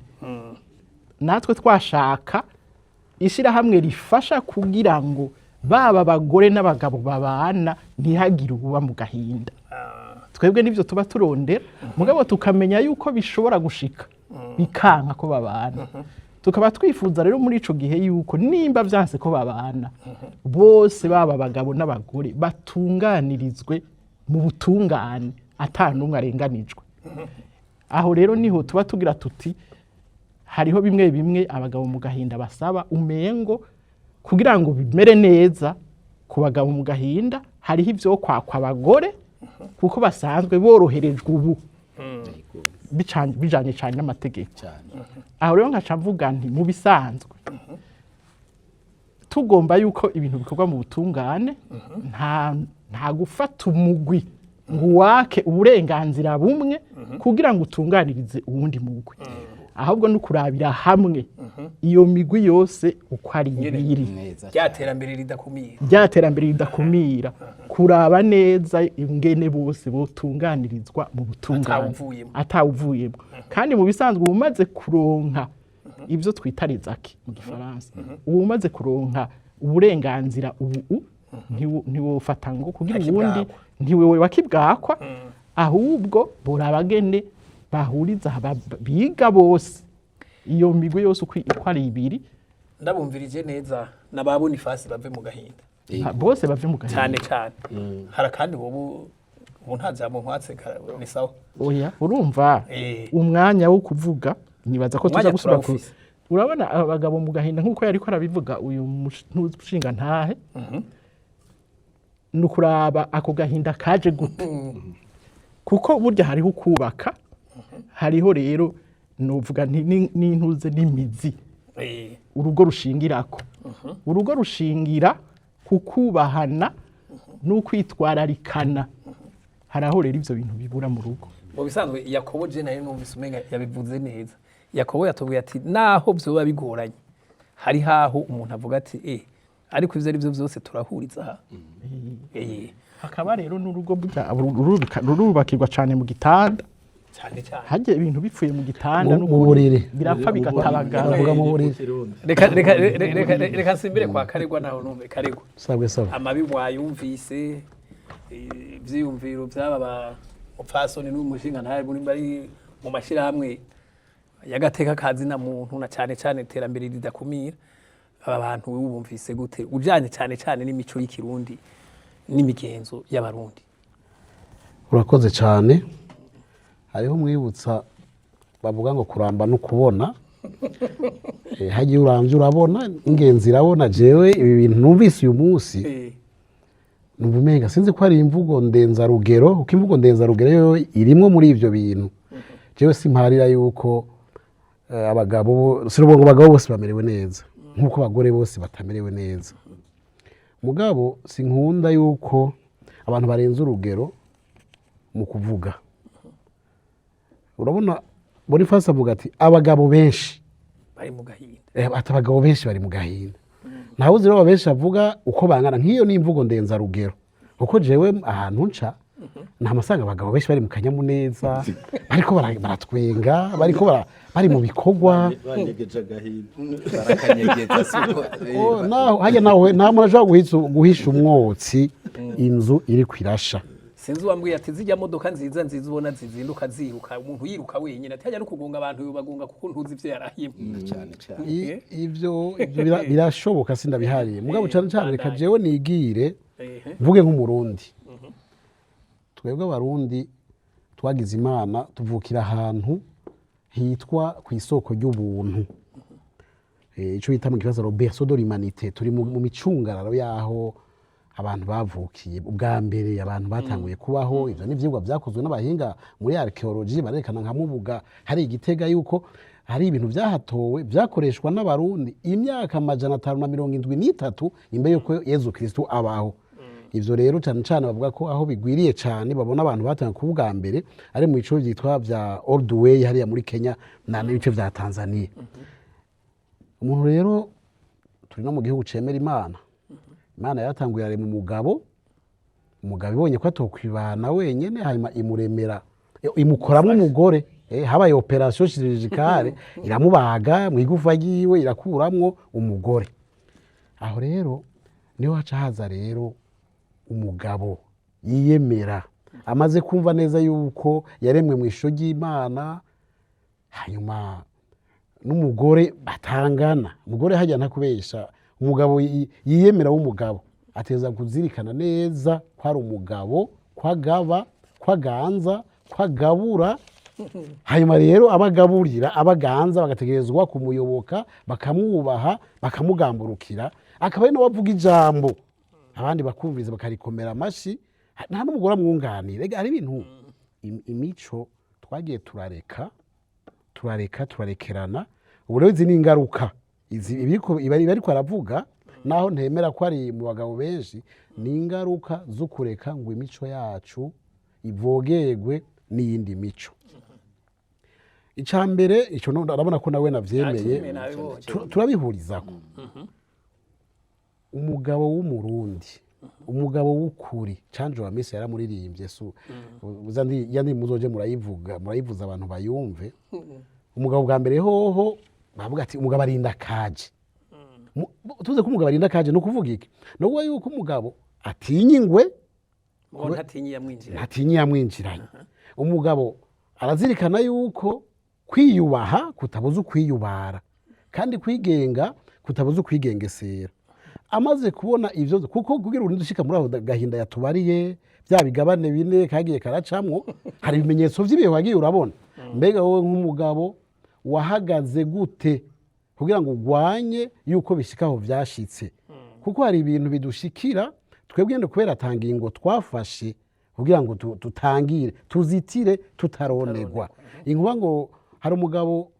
Natwe twashaka ishirahamwe rifasha kugira ngo baba abagore n'abagabo babana, ntihagire uba mu gahinda. Twebwe nivyo tuba turondera, mugabo tukamenya yuko bishobora gushika bikanka ko babana. Tukaba twifuza rero muri ico gihe yuko nimba vyanse ko babana, bose baba abagabo n'abagore batunganirizwe mu butungane, ata n'umwe arenganijwe. Aho rero niho tuba tugira tuti hariho bimwe bimwe abagabo mu gahinda basaba, umengo kugira ngo bimere neza ku bagabo mu gahinda hariho ivyo kwakwa abagore, kuko basanzwe boroherejwe ubu bijanye cane n'amategeko. Cyane. Aho rero nkaca mvuga nti mu bisanzwe tugomba yuko ibintu bikorwa mu butungane, nta gufata umugwi ngo uwake uburenganzira bumwe kugira ngo utunganirize uwundi mugwi, ahubwo no kurabira hamwe iyo migwi yose uko ari ibiri. Neza. Rya terambere ridakumira. Rya terambere ridakumira, kuraba neza ingene bose botunganirizwa mu butungane Atawuvuyemo. Atawuvuyemo. Kandi mu bisanzwe uba umaze kuronka ibyo twita les acquis mu gifaransa, uba umaze kuronka uburenganzira ubu ntiwofata ngo kugira ubundi Ntakibwakwa. ntiwewe wakibwakwa, ahubwo borabagene bahuriza biga bose iyo migwi yose uko ari ibiri. Ndabumvirije neza n'aba Bonifasi bave mu gahinda. Bose bave mu gahinda. Cyane cyane. Hari akandi ubu nta jambo nkwatse ni sawa. Oya, urumva umwanya wo kuvuga nibaza ko tuza Umwanya gusubira ku turawufise. Urabona abagabo mu gahinda nk'uko yariko arabivuga uyu mushinga ntahe, ni ukuraba ako gahinda kaje gute, kuko burya hariho ukubaka, hariho rero nuvuga nti n'intuze n'imizi urugo rushingirako. Urugo rushingira ku kubahana n'ukwitwararikana. Hari aho rero ivyo bintu bibura mu rugo. Mu bisanzwe Yakobo je nayo numvise umenga yabivuze neza. Yakobo yatubwiye ati naho vyoba bigoranye hari haho umuntu avuga ati ariko ivyo ari byo byose turahuriza aha. Hakaba rero n'urugo burya rurubakirwa cyane mu gitanda. Cyane cyane. Hagiye ibintu bipfuye mu gitanda Mu n'ukuri buriri. birapfa bigatabagara. Bavuga mu buriri. Reka nsimbire kwa Karegwa naho numve Karegwa. Sabwe sawa. Amabi wayumvise, ivyiyumviro by'aba ba mupfasoni n'umushinga ntahe muri bari mu mashirahamwe y'agateka kazi na muntu na cyane cyane iterambere ridakumira, aba bantu wumvise gute ujanye cyane cyane n'imico y'ikirundi n'imigenzo y'abarundi? Urakoze cyane. Hariho umwibutsa bavuga ngo kuramba no kubona. Hagiye urambye urabona ingenzi irabona. Jewe ibi bintu numvise uyu munsi numva umenga sinzi ko hari imvugo ndenzarugero, kuko imvugo ndenzarugero yo irimwo muri ivyo bintu. Jewe simparira yuko abagabo, sinuvuga ngo abagabo bose bamerewe neza nk'uko abagore bose batamerewe neza, mugabo sinkunda yuko abantu barenze urugero mu kuvuga. Urabona Boniface avuga ati abagabo benshi bari mu gahinda. Ati abagabo benshi bari mu gahinda, ntawe uzi rero benshi avuga uko bangana. Nk'iyo ni imvugo ndenzarugero, kuko jewe ahantu nca nta masanga abagabo benshi bari mu kanyamuneza, bariko baratwenga, bariko bari mu bikorwa. Banyegeje agahinda. Barakanyegeza siko. Oh, naho hajya nawe nta muntu ashobora guhisha umwotsi inzu iri kwirasha. Sinzi uwambwiye ati zijya modoka nziza nziza ubona zizinduka ziruka, umuntu yiruka wenyine ati hajya no kugonga abantu yobagonga kuko ntuzi ivyo yarahimwe. Cyane cyane. Ivyo birashoboka, sindabihariye, mugabo cyane cyane reka jewe nigire mvuge nk'umurundi. Twebwe Abarundi twagize Imana tuvukira ahantu hitwa ku isoko ry'ubuntu, ico bita mu gifaransa le berceau de l'humanité. Turi mu micungararo y'aho abantu bavukiye ubwa mbere, abantu batanguye kubaho. Ivyo ni ivyigwa vyakozwe n'abahinga muri archéologie, barerekana nka Mubuga hari Igitega yuko hari ibintu vyahatowe vyakoreshwa n'Abarundi imyaka 573 imbere yuko Yezu Kristu abaho. Ivyo rero cyane cyane bavuga ko aho bigwiriye cyane, babona abantu batangiye kuba ubwa mbere ari mu bice byitwa vya Olduvai hariya muri Kenya na n'ibice vya Tanzania. Umuntu rero, turi no mu gihugu cemera Imana. Imana yaratanguye arema umugabo. Umugabo ibonye ko atokwibana wenyene, hanyuma imuremera, imukoramwo umugore. Habaye opération chirurgicale, iramubaga mu igufa ryiwe, irakuramwo umugore. Aho rero niho haca haza rero umugabo yiyemera, amaze kumva neza yuko yaremwe mu ishusho ry'Imana, hanyuma n'umugore batangana. Umugore hajya ntakubesha, umugabo yiyemera w'umugabo ateza kuzirikana neza ko ari umugabo, ko agaba, ko aganza, ko agabura. Hanyuma rero abagaburira, abaganza bagategerezwa kumuyoboka, bakamwubaha, bakamugamburukira, akaba ari nawe avuga ijambo, abandi bakumviriza, bakarikomera amashi, nta n'umugore amwunganira. Ega hari ibintu imico twagiye turareka, turareka, turarekerana. Ubu rero izi ni ingaruka izi ibiriko iba ariko aravuga, naho ntemera ko ari mu bagabo benshi, ni ingaruka zo kureka ngo imico yacu ivogerwe n'iyindi mico. Icya mbere icyo urabona ko nawe navyemeye. Navyemeye, nabibonye. Turabihurizako. Umugabo w'Umurundi, umugabo w'ukuri, Canjo wa Misi yaramuririmbye, su uza ndi ya ndi muzoje murayivuga, murayivuza abantu bayumve. Umugabo bwa mbere hoho bavuga ati umugabo arinda kaje. Tuze ko umugabo arinda kaje, ni ukuvuga iki? Ni ukuvuga yuko umugabo atinya ingwe. Ngo ntatinye yamwinjira. Ntatinye yamwinjiranye. Umugabo arazirikana yuko kwiyubaha kutabuza ukwiyubara, kandi kwigenga kutabuza ukwigengesera. Amaze kubona ivyo, kuko kugira urinde ushika muri aho gahinda yatubariye, bya bigabane bine kagiye karacamwo, hari ibimenyetso vy'ibihe wagiye urabona. Mbega wowe nk'umugabo wahagaze gute kugira ngo ugwanye yuko bishika aho vyashitse? Kuko hari ibintu bidushikira twebwe nyene kubera ata ngingo twafashe kugira ngo tutangire, tuzitire, tutaronegwa inkuba. Ngo hari umugabo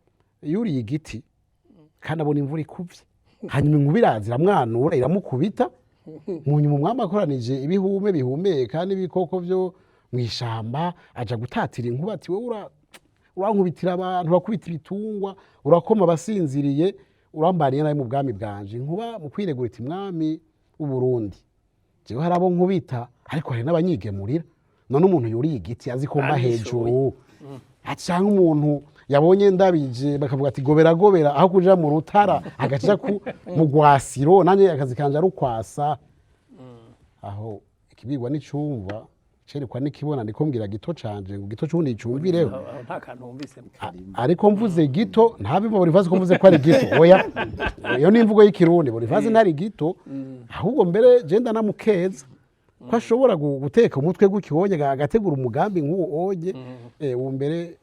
yuriye igiti kandi abona imvura ikuvye, hanyuma inkuba iraza iramwanura, iramukubita. Mu nyuma umwami akoranije ibihume bihumeka n'ibikoko vyo mw'ishamba, aja gutatira inkuba ati: "Wowe urankubitira abantu, urakubita ibitungwa, urakoma abasinziriye, urambaniye nawe mu bwami bwanje." Inkuba mu kwiregura iti: "Mwami w'Uburundi, jewe hari abo nkubita, ariko hari n'abanyigemurira. None umuntu yuriye igiti azi ko mba Abishoboye. hejuru, canke umuntu yabonye ndabije bakavuga ati gobera gobera, aho kuja mu rutara agaca ku mu gwasiro, nanjye akazi kanje ari ukwasa." Aho ikibwirwa n'icumva cerekwa n'ikibona. Ndiko mbwira gito canje ngo gito c'ubundi cumvireho. Aho nta kantu wumvisemo. Ariko mvuze gito ntabimva Boniface ko mvuze ko ari gito. Oya, iyo ni imvugo y'Ikirundi. Boniface ntari gito, ahubwo mbere je ndanamukeza ko ashobora guteka umutwe gutyo wonye, agategura umugambi nk'uwo onye. Ubu mbere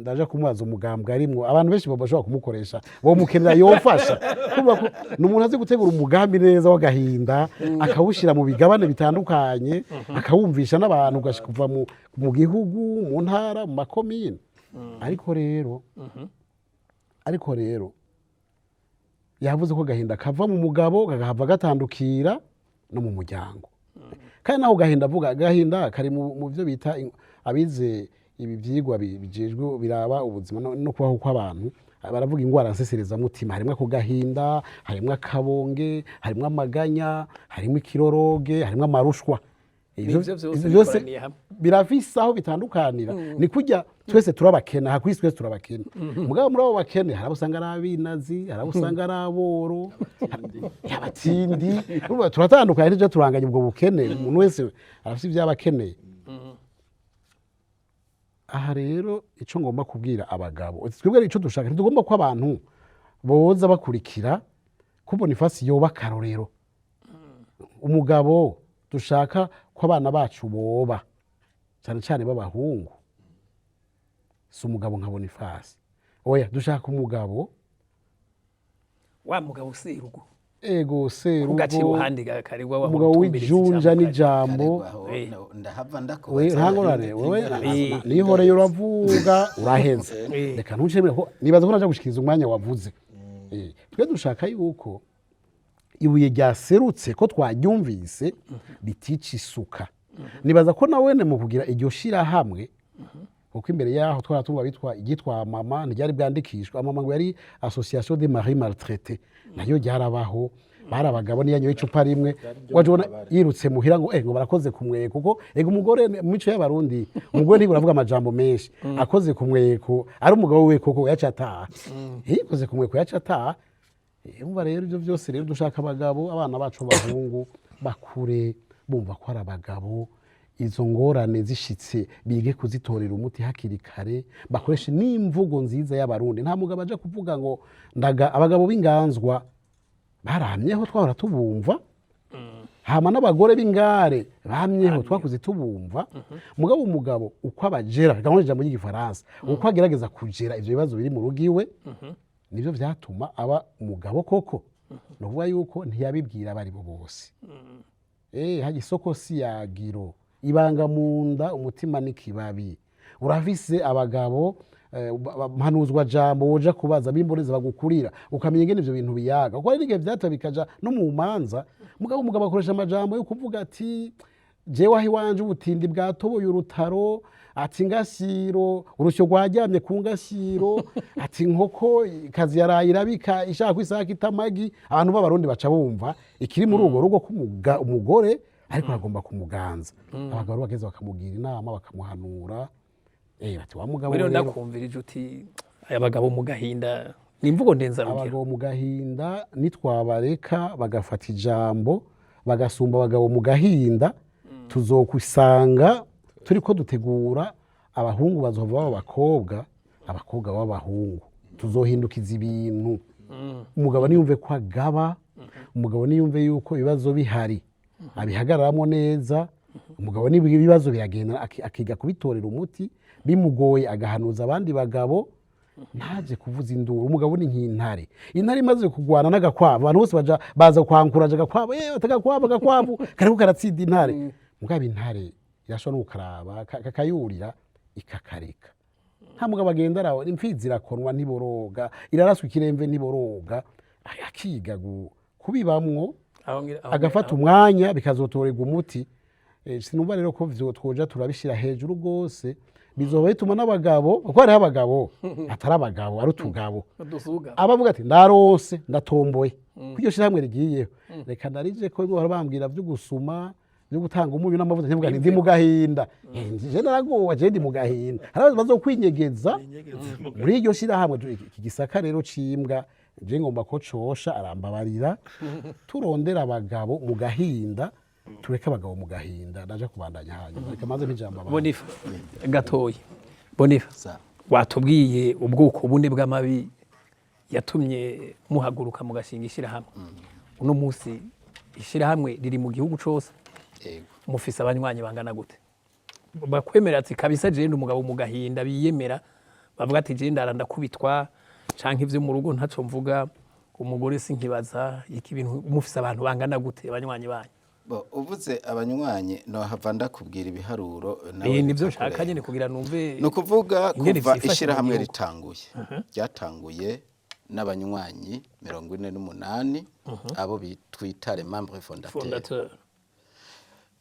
ndaja kumubaza umugambwe arimwo. Abantu benshi bashobora kumukoresha, bomukenera, yofasha. Kumva ko ni umuntu azi gutegura umugambi neza w'agahinda, akawushyira mu bigabane bitandukanye, akawumvisha n'abantu, ugashika kuva mu gihugu, mu ntara, mu makomine. Ariko rero yavuze ko agahinda kava mu mugabo kakahava gatandukira no mu muryango. Kandi naho gahinda avuga, agahinda kari mu byo bita abize ibi vyigwa bijejwe biraba ubuzima no kubaho kw'abantu baravuga ingwara nseserezamutima. Harimwo ako gahinda, harimwo akabonge, harimwo amaganya, harimwo ikiroroge, harimwo amarushwa. Nivyo vyose Ivyo vyose bikoraniye hamwe. birafise aho bitandukanira. Ni kurya twese turabakene aha kwisi, twese turabakene. Mugabo muri abo bakene hari abo usanga ari abinazi, hari abo usanga ari aboro, abatindi. Urumva turatandukanye, ntitujya turanganya ubwo bukene. Umuntu wese arafise ibyo aba akeneye. Aha rero icyo ngomba kubwira abagabo, twebwe icyo dushaka, ntitugomba ko abantu boza bakurikira ko Bonifasi yoba akarorero. Umugabo dushaka ko abana bacu boba Cyane cyane b'abahungu, si umugabo nka Bonifasi. Oya, dushaka umugabo Wa mugabo serugo. Ego, serugo. Kugaca iruhande karegwa wa. Umugabo w'ijunja n'ijambo. Karegwa aho, Eh. ndahava We ndakubaza. nta ngorane, wewe. Eh. Nihoreye uravuga uraheze. Eh. Reka ntuncemere ko nibaza ko naja gushikiriza umwanya wavuze. Twe dushaka yuko ibuye ryaserutse ko twaryumvise ritica isuka. Nibaza ko nawene mu kugira iryo shirahamwe, kuko imbere yaho twara tumva bitwa iryitwa mama, ntiryari bwandikishwa mama, ngo yari Association des maris maltraités, nayo ryarabaho. Bari abagabo niyo yanyoye icupa rimwe, waje ubona yirutse muhira ngo ngo barakoze ku mweko, kuko ego umugore mu mico y'Abarundi umugore ntigura avuga amajambo menshi. Akoze ku mweko ari umugabo we koko yaca ataha. Yikoze ku mweko yaca ataha. Umva rero, ibyo byose rero dushaka abagabo, abana bacu b'abahungu bakure bumva ko ari abagabo. Izo ngorane zishitse bige kuzitorera umuti hakiri kare, bakoreshe n'imvugo nziza y'Abarundi. Nta mugabo aja kuvuga ngo ndaga. Abagabo b'inganzwa baramyeho, twahora tubumva, hama n'abagore b'ingare bamyeho, twakuze tubumva. Mugabo umugabo uko abajera, reka nkoreshe ijambo ry'Igifaransa, uko agerageza kugera ivyo bibazo biri mu rugo iwe, nivyo vyatuma aba umugabo koko. Ni ukuvuga yuko ntiyabibwira abari bo bose. Hajya isoko si yagiro, ibanga mu nda umutima n'ikibabi. Urafise abagabo mpanuzwa jambo woja kubaza b'imboreza bagukurira, ukamenya ingene ivyo bintu biyaga, kuko hari n'igihe vyateba bikaja no mu manza. Mugabo umugabo akoresha amajambo yo kuvuga ati: "Jewe aho iwanje ubutindi bwatoboye urutaro," ati "ngasiro urusyo rwaryamye ku ngasiro," ati "inkoko kazi yaraye irabika ishaka isaka itamagi." Abantu b'Abarundi baca bumva ikiri muri urwo rugo ko umugore ariko aragomba kumuganza. Abagabo bageze bakamugira inama, bakamuhanura, bati: "Wa mugabo Rero rero." Ndakumvirije uti aya bagabo mu gahinda ni imvugo ndenzarugero. Abagabo mu gahinda, nitwabareka bagafata ijambo, bagasumba abagabo mu gahinda, tuzokusanga turiko dutegura abahungu bazova baba abakobwa, abakobwa b'abahungu. Tuzohindukiza ibintu. Umugabo niyumve ko agaba, umugabo niyumve yuko ibibazo bihari abihagararamo neza. Umugabo niba ibibazo biragenda akiga kubitorera umuti, bimugoye agahanuza abandi bagabo, ntaje kuvuza induru. Umugabo ni nk'intare. Intare imaze kurwana n'agakwavu, abantu bose baja baza kwankuraje agakwavu, agakwavu, agakwavu kariko karatsinda intare. Mugabo intare irashobora no kukaraba kakayurira ikakareka. Nta mugabo agenda araho imfizi irakonwa ntiboroga, iraraswa ikiremve ntiboroga. Akiga kubibamwo, agafata umwanya bikazotorerwa umuti. Sinumva rero ko vyo twoja turabishira hejuru rwose, bizoba bituma n'abagabo, kuko hariho abagabo atari abagabo, ari utugabo. Dusuga. Abavuga ati: "Ndarose, ndatomboye ko iryo shirahamwe rigiyeho, reka narije ko bahora bambwira vyo gusuma, byo gutanga umunyu n'amavuta." Ntivuga nti: "Ndi mu gahinda." Je naragowe, je ndi mu gahinda. Hari abantu bazokwinyegeza muri iryo shirahamwe. Iki gisaka rero cimbwa, je ngomba ko cosha arambabarira. Turondera abagabo mu gahinda, tureke abagabo mu gahinda. Ndaja kubandanya hanyuma, reka maze mpijambo abantu. Bonifa gatoyi, Bonifa. Sa. Watubwiye ubwoko bune bw'amabi yatumye muhaguruka mugashinga ishyirahamwe. Uno munsi ishyirahamwe riri mu gihugu cose? Yego. Mufise abanywanyi bangana gute bakwemera ati: "Kabisa jewe ndi umugabo mu gahinda"? Biyemera bavuga ati: "Jewe ndara ndakubitwa, canke ivyo mu rugo ntaco mvuga, umugore sinkibaza iki bintu." Mufise abantu bangana gute abanywanyi banyu? Bo, uvuze abanywanyi nohava ndakubwira ibiharuro nawe Nivyo nshaka bikakurenga. nyene kugira numve Ni ukuvuga ingene kuva vyifashe mu ishyirahamwe gihugu. ritanguye, ryatanguye n'abanywanyi 48, abo twita les membres fondateurs. Fondateur.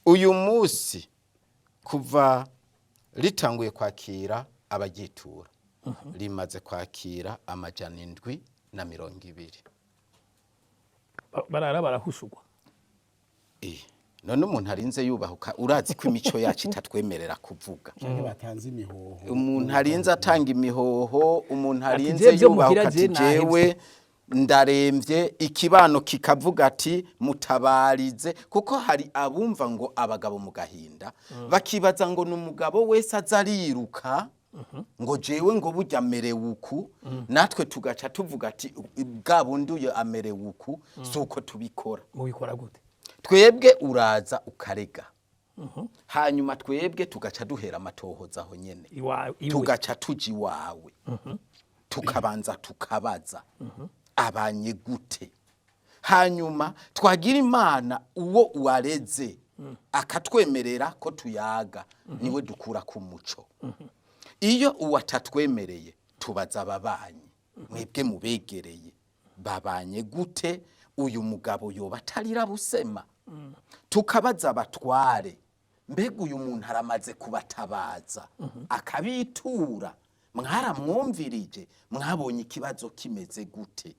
Uyu munsi kuva ritanguye kwakira abagitura, rimaze kwakira 720. Barara barahushurwa. None umuntu arinze yubahuka, urazi ko imico yacu itatwemerera kuvuga. Canke batanze imihoho. Umuntu arinze atanga imihoho, umuntu Ati, arinze "Jewe vyo yubahuka muhira ati je nahevye." "Jewe ndaremvye," ikibano kikavuga ati: "Mutabarize," kuko hari abumva ngo abagabo mu gahinda, bakibaza ngo ni umugabo wese aza ariruka ngo: "Jewe ngo burya amerewe uku." Natwe tugaca tuvuga ati: "Bwa bundi uyo amerewe uku." Si uko tubikora. Mubikora gute? Twebwe uraza ukarega. Hanyuma twebwe tugaca duhera amatohoza aho nyene, Iwe. tugaca tuja iwawe, tukabanza tukabaza abanye gute. Hanyuma twagira Imana uwo wareze akatwemerera ko tuyaga, niwe dukura ku muco. Iyo uwo atatwemereye, tubaza ababanyi: mwebwe mubegereye, babanye gute? Uyu mugabo yoba atarira busema? Tukabaza abatware: mbega uyu muntu aramaze kubatabaza akabitura? Mwaramwumvirije? Mwabonye ikibazo kimeze gute?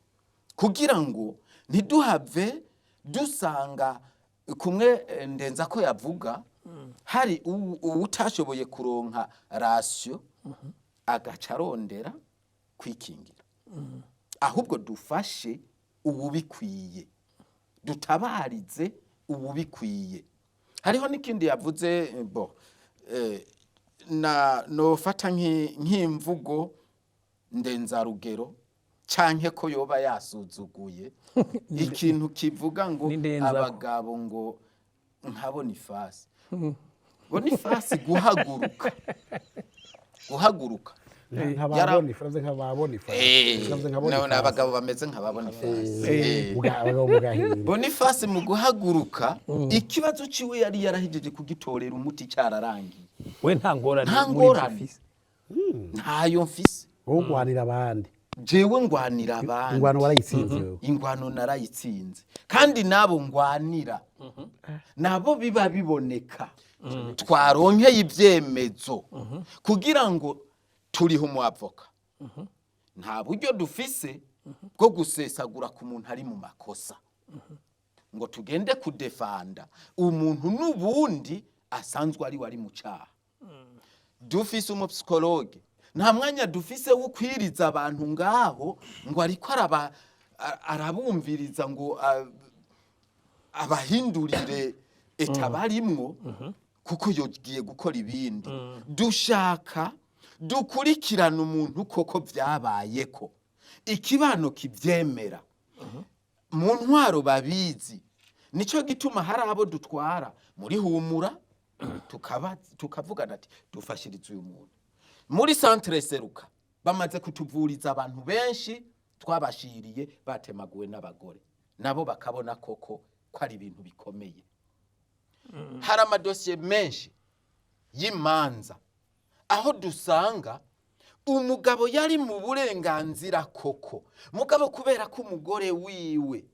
Kugira ngo ntiduhave dusanga kumwe ndenza ko yavuga hari uwutashoboye kuronka ration agaca arondera kwikingira, ahubwo dufashe uwubikwiye, dutabarize uwubikwiye. Hariho n'ikindi yavuze, bo na nofata nk'imvugo ndenzarugero canke ko yoba yasuzuguye ikintu kivuga ngo Ni ndenzako. abagabo ngo nka Bonifasi, Bonifasi guhaguruka Nk'aba Bonifasi. No, ni abagabo bameze nka ba Bonifasi. Abagabo mu gahinda. Bonifasi mu guhaguruka, ikibazo ciwe yari yarahejeje kugitorera umuti, cyararangiye. We nta ngorane Nta muri ibyo ngorane. ufise. Ntayo mfise. Wowe ugwanira abandi. Jewe ngwanira abandi. Ingwano warayitsinze wewe. Ingwano narayitsinze, kandi nabo ngwanira nabo biba biboneka twaronkeye ibyemezo kugira ngo turiho umwavoka. Nta buryo dufise bwo gusesagura ku muntu ari mu makosa ngo tugende kudefanda umuntu n'ubundi asanzwe ari wari mu cyaha. Dufise umupsikologe, nta mwanya dufise wo kwiriza abantu ngaho ngo ariko arabumviriza ngo abahindurire état barimwo, kuko yogiye gukora ibindi. Dushaka dukurikirana umuntu koko byabayeko, ikibano kibyemera, mu ntwaro babizi. Nicyo gituma hari abo dutwara muri Humura, tukavugana ati dufashirize uyu muntu. Muri centre Seruka bamaze kutuvuriza abantu benshi twabashiriye batemaguwe n'abagore, nabo bakabona koko ko ari ibintu bikomeye. Hari amadosiye menshi y'imanza aho dusanga umugabo yari mu burenganzira koko, mugabo kubera ko umugore wiwe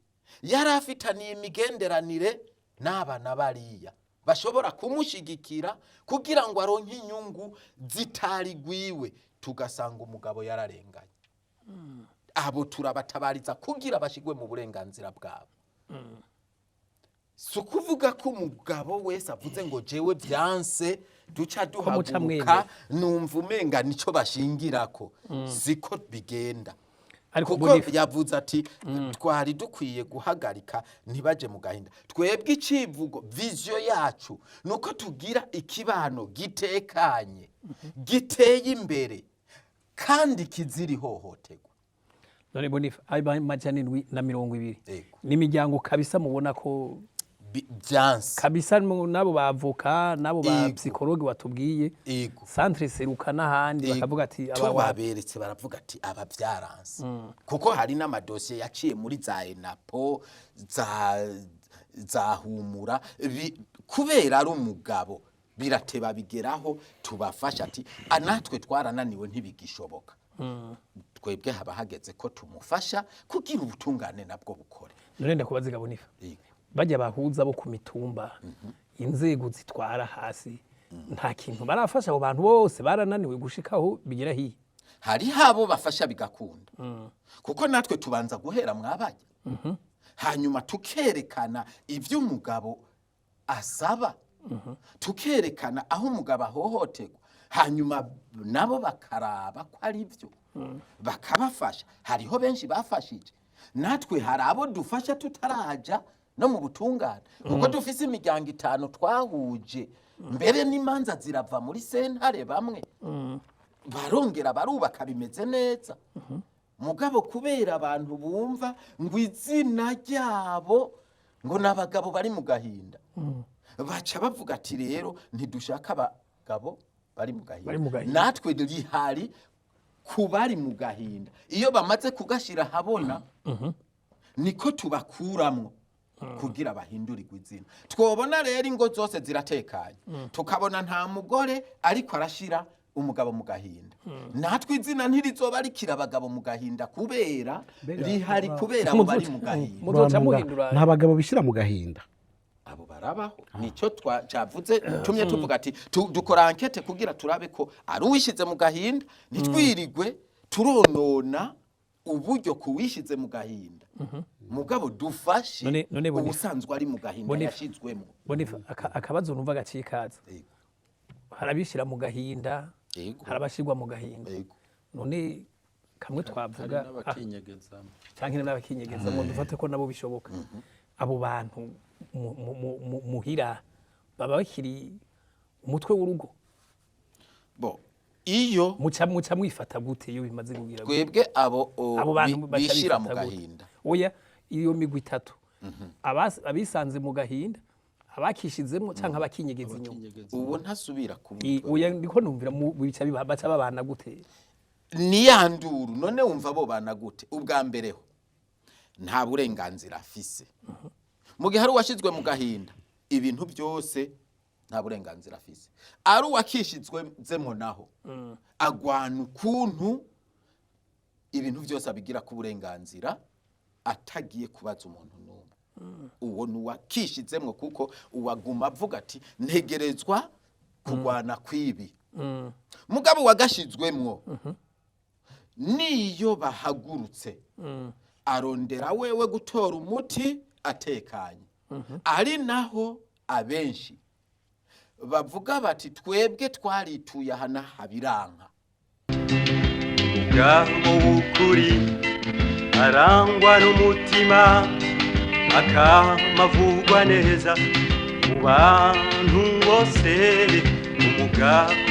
yari afitaniye imigenderanire n'abana bariya bashobora kumushyigikira kugira ngo aronke inyungu zitari gwiwe, tugasanga umugabo yararenganye. Abo turabatabariza kugira bashyirwe mu burenganzira bwabo. Si ukuvuga ko umugabo wese avuze ngo jewe byanse duca Muca duhaguruka. Mwemera. Numva umenga nico bashingirako, siko bigenda. Ariko Kuko yavuze ati twari dukwiye guhagarika ntibaje mu gahinda. Twebwe icivugo, vision yacu ni uko tugira ikibano gitekanye, giteye imbere kandi kizira ihohoterwa. None Bonifa, ayo 720 Yego. n'imiryango kabisa mubona ko Byanse. kabisa n'abo bavoka, n'abo ba psychologue watubwiye, centre Seruka n'ahandi, bakavuga ati aba Tubaberetse baravuga ati aba byaranse, kuko hari n'amadosiye yaciye muri za ENAPO, za Humura, kubera ari umugabo birateba bigeraho tubafasha ati natwe twarananiwe, ntibigishoboka. Twebwe haba hageze ko tumufasha kugira ubutungane nabwo bukore. None ndakubaza, Bonifa, bajya bahuza bo ku mitumba, inzego zitwara hasi, nta kintu barafasha abo bantu bose barananiwe gushikaho bigira hiya? Hariho abo bafasha bigakunda, kuko natwe tubanza guhera mwabajya, hanyuma tukerekana ibyo umugabo asaba, tukerekana aho umugabo ahohoterwa, hanyuma nabo bakaraba ko ari byo bakabafasha. Hariho benshi bafashije. Natwe hari abo dufasha tutaraja no mu butungane, kuko dufise imiryango itanu twahuje, mbere n'imanza zirava muri sentare, bamwe barongera barubaka bimeze neza. Mugabo kubera abantu bumva ngo izina ryabo ngo ni abagabo bari mu gahinda. Baca bavuga ati rero ntidushaka abagabo bari mu Bari mu gahinda, gahinda. natwe rihari ku bari mu gahinda. Iyo bamaze kugashira habona, niko tubakuramwo kugira bahindurirwe izina. Twobona rero ingo zose ziratekanye, tukabona nta mugore ariko arashira umugabo mu gahinda, natwe izina ntirizoba rikira abagabo mu gahinda, kubera rihari kubera abo bari mu gahinda. Muzoca Urantunga, muhindura. Nta bagabo bishyira mu gahinda. Abo barabaho, nicyo twacavuze tumye tuvuga ati dukora enquête kugira turabe ko ari uwishize mu gahinda, ntitwirigwe turonona uburyo kuwishize mu gahinda, mugabo dufashe None Bonifa. ubusanzwe ari mu gahinda Bonifa. yashizwemo. Bonifa, akabazo numva gacikaza. Yego. Harabishira mu gahinda, Yego. harabashirwa mu gahinda. Yego. None kamwe Hari twavuga n'abakinyegezamo. Canke n'abakinyegeza, ngo dufate ko nabo bishoboka. Abo bantu muhira baba bakiri umutwe w'urugo? Bo iyo Muca mwifata gute iyo bimaze kugira gute? Twebwe abo Abo bantu baca bishira mu bifata gute? gahinda? Oya, iyo migwi itatu: abisanze mu gahinda, abakishizemwo canke abakinyegeza inyuma. Abakinyegeza. Uwo ntasubira ku mutwe. Oya, ndiko numvira bica baca babana gute? Ni ya nduru. None wumva bo bana gute? Ubwa mbere ho nta burenganzira afise. Mu gihe hari uwashyizwe mu gahinda, ibintu byose nta burenganzira afise. Ari uwakishizwemo naho, agwana ukuntu ibintu byose abigira ku burenganzira, atagiye kubaza umuntu n'umwe. Uwo ni uwakishizemwo, kuko uwaguma avuga ati ntegerezwa kurwana kw'ibi. Mugabo wagashizwemwo, niyo bahagurutse, arondera wewe gutora umuti atekanye. Ari naho abenshi bavuga bati twebwe twarituye aha n'aha biranka. Umugabo w'ukuri arangwa n'umutima, akamavugwa neza mu bantu bose. Umugabo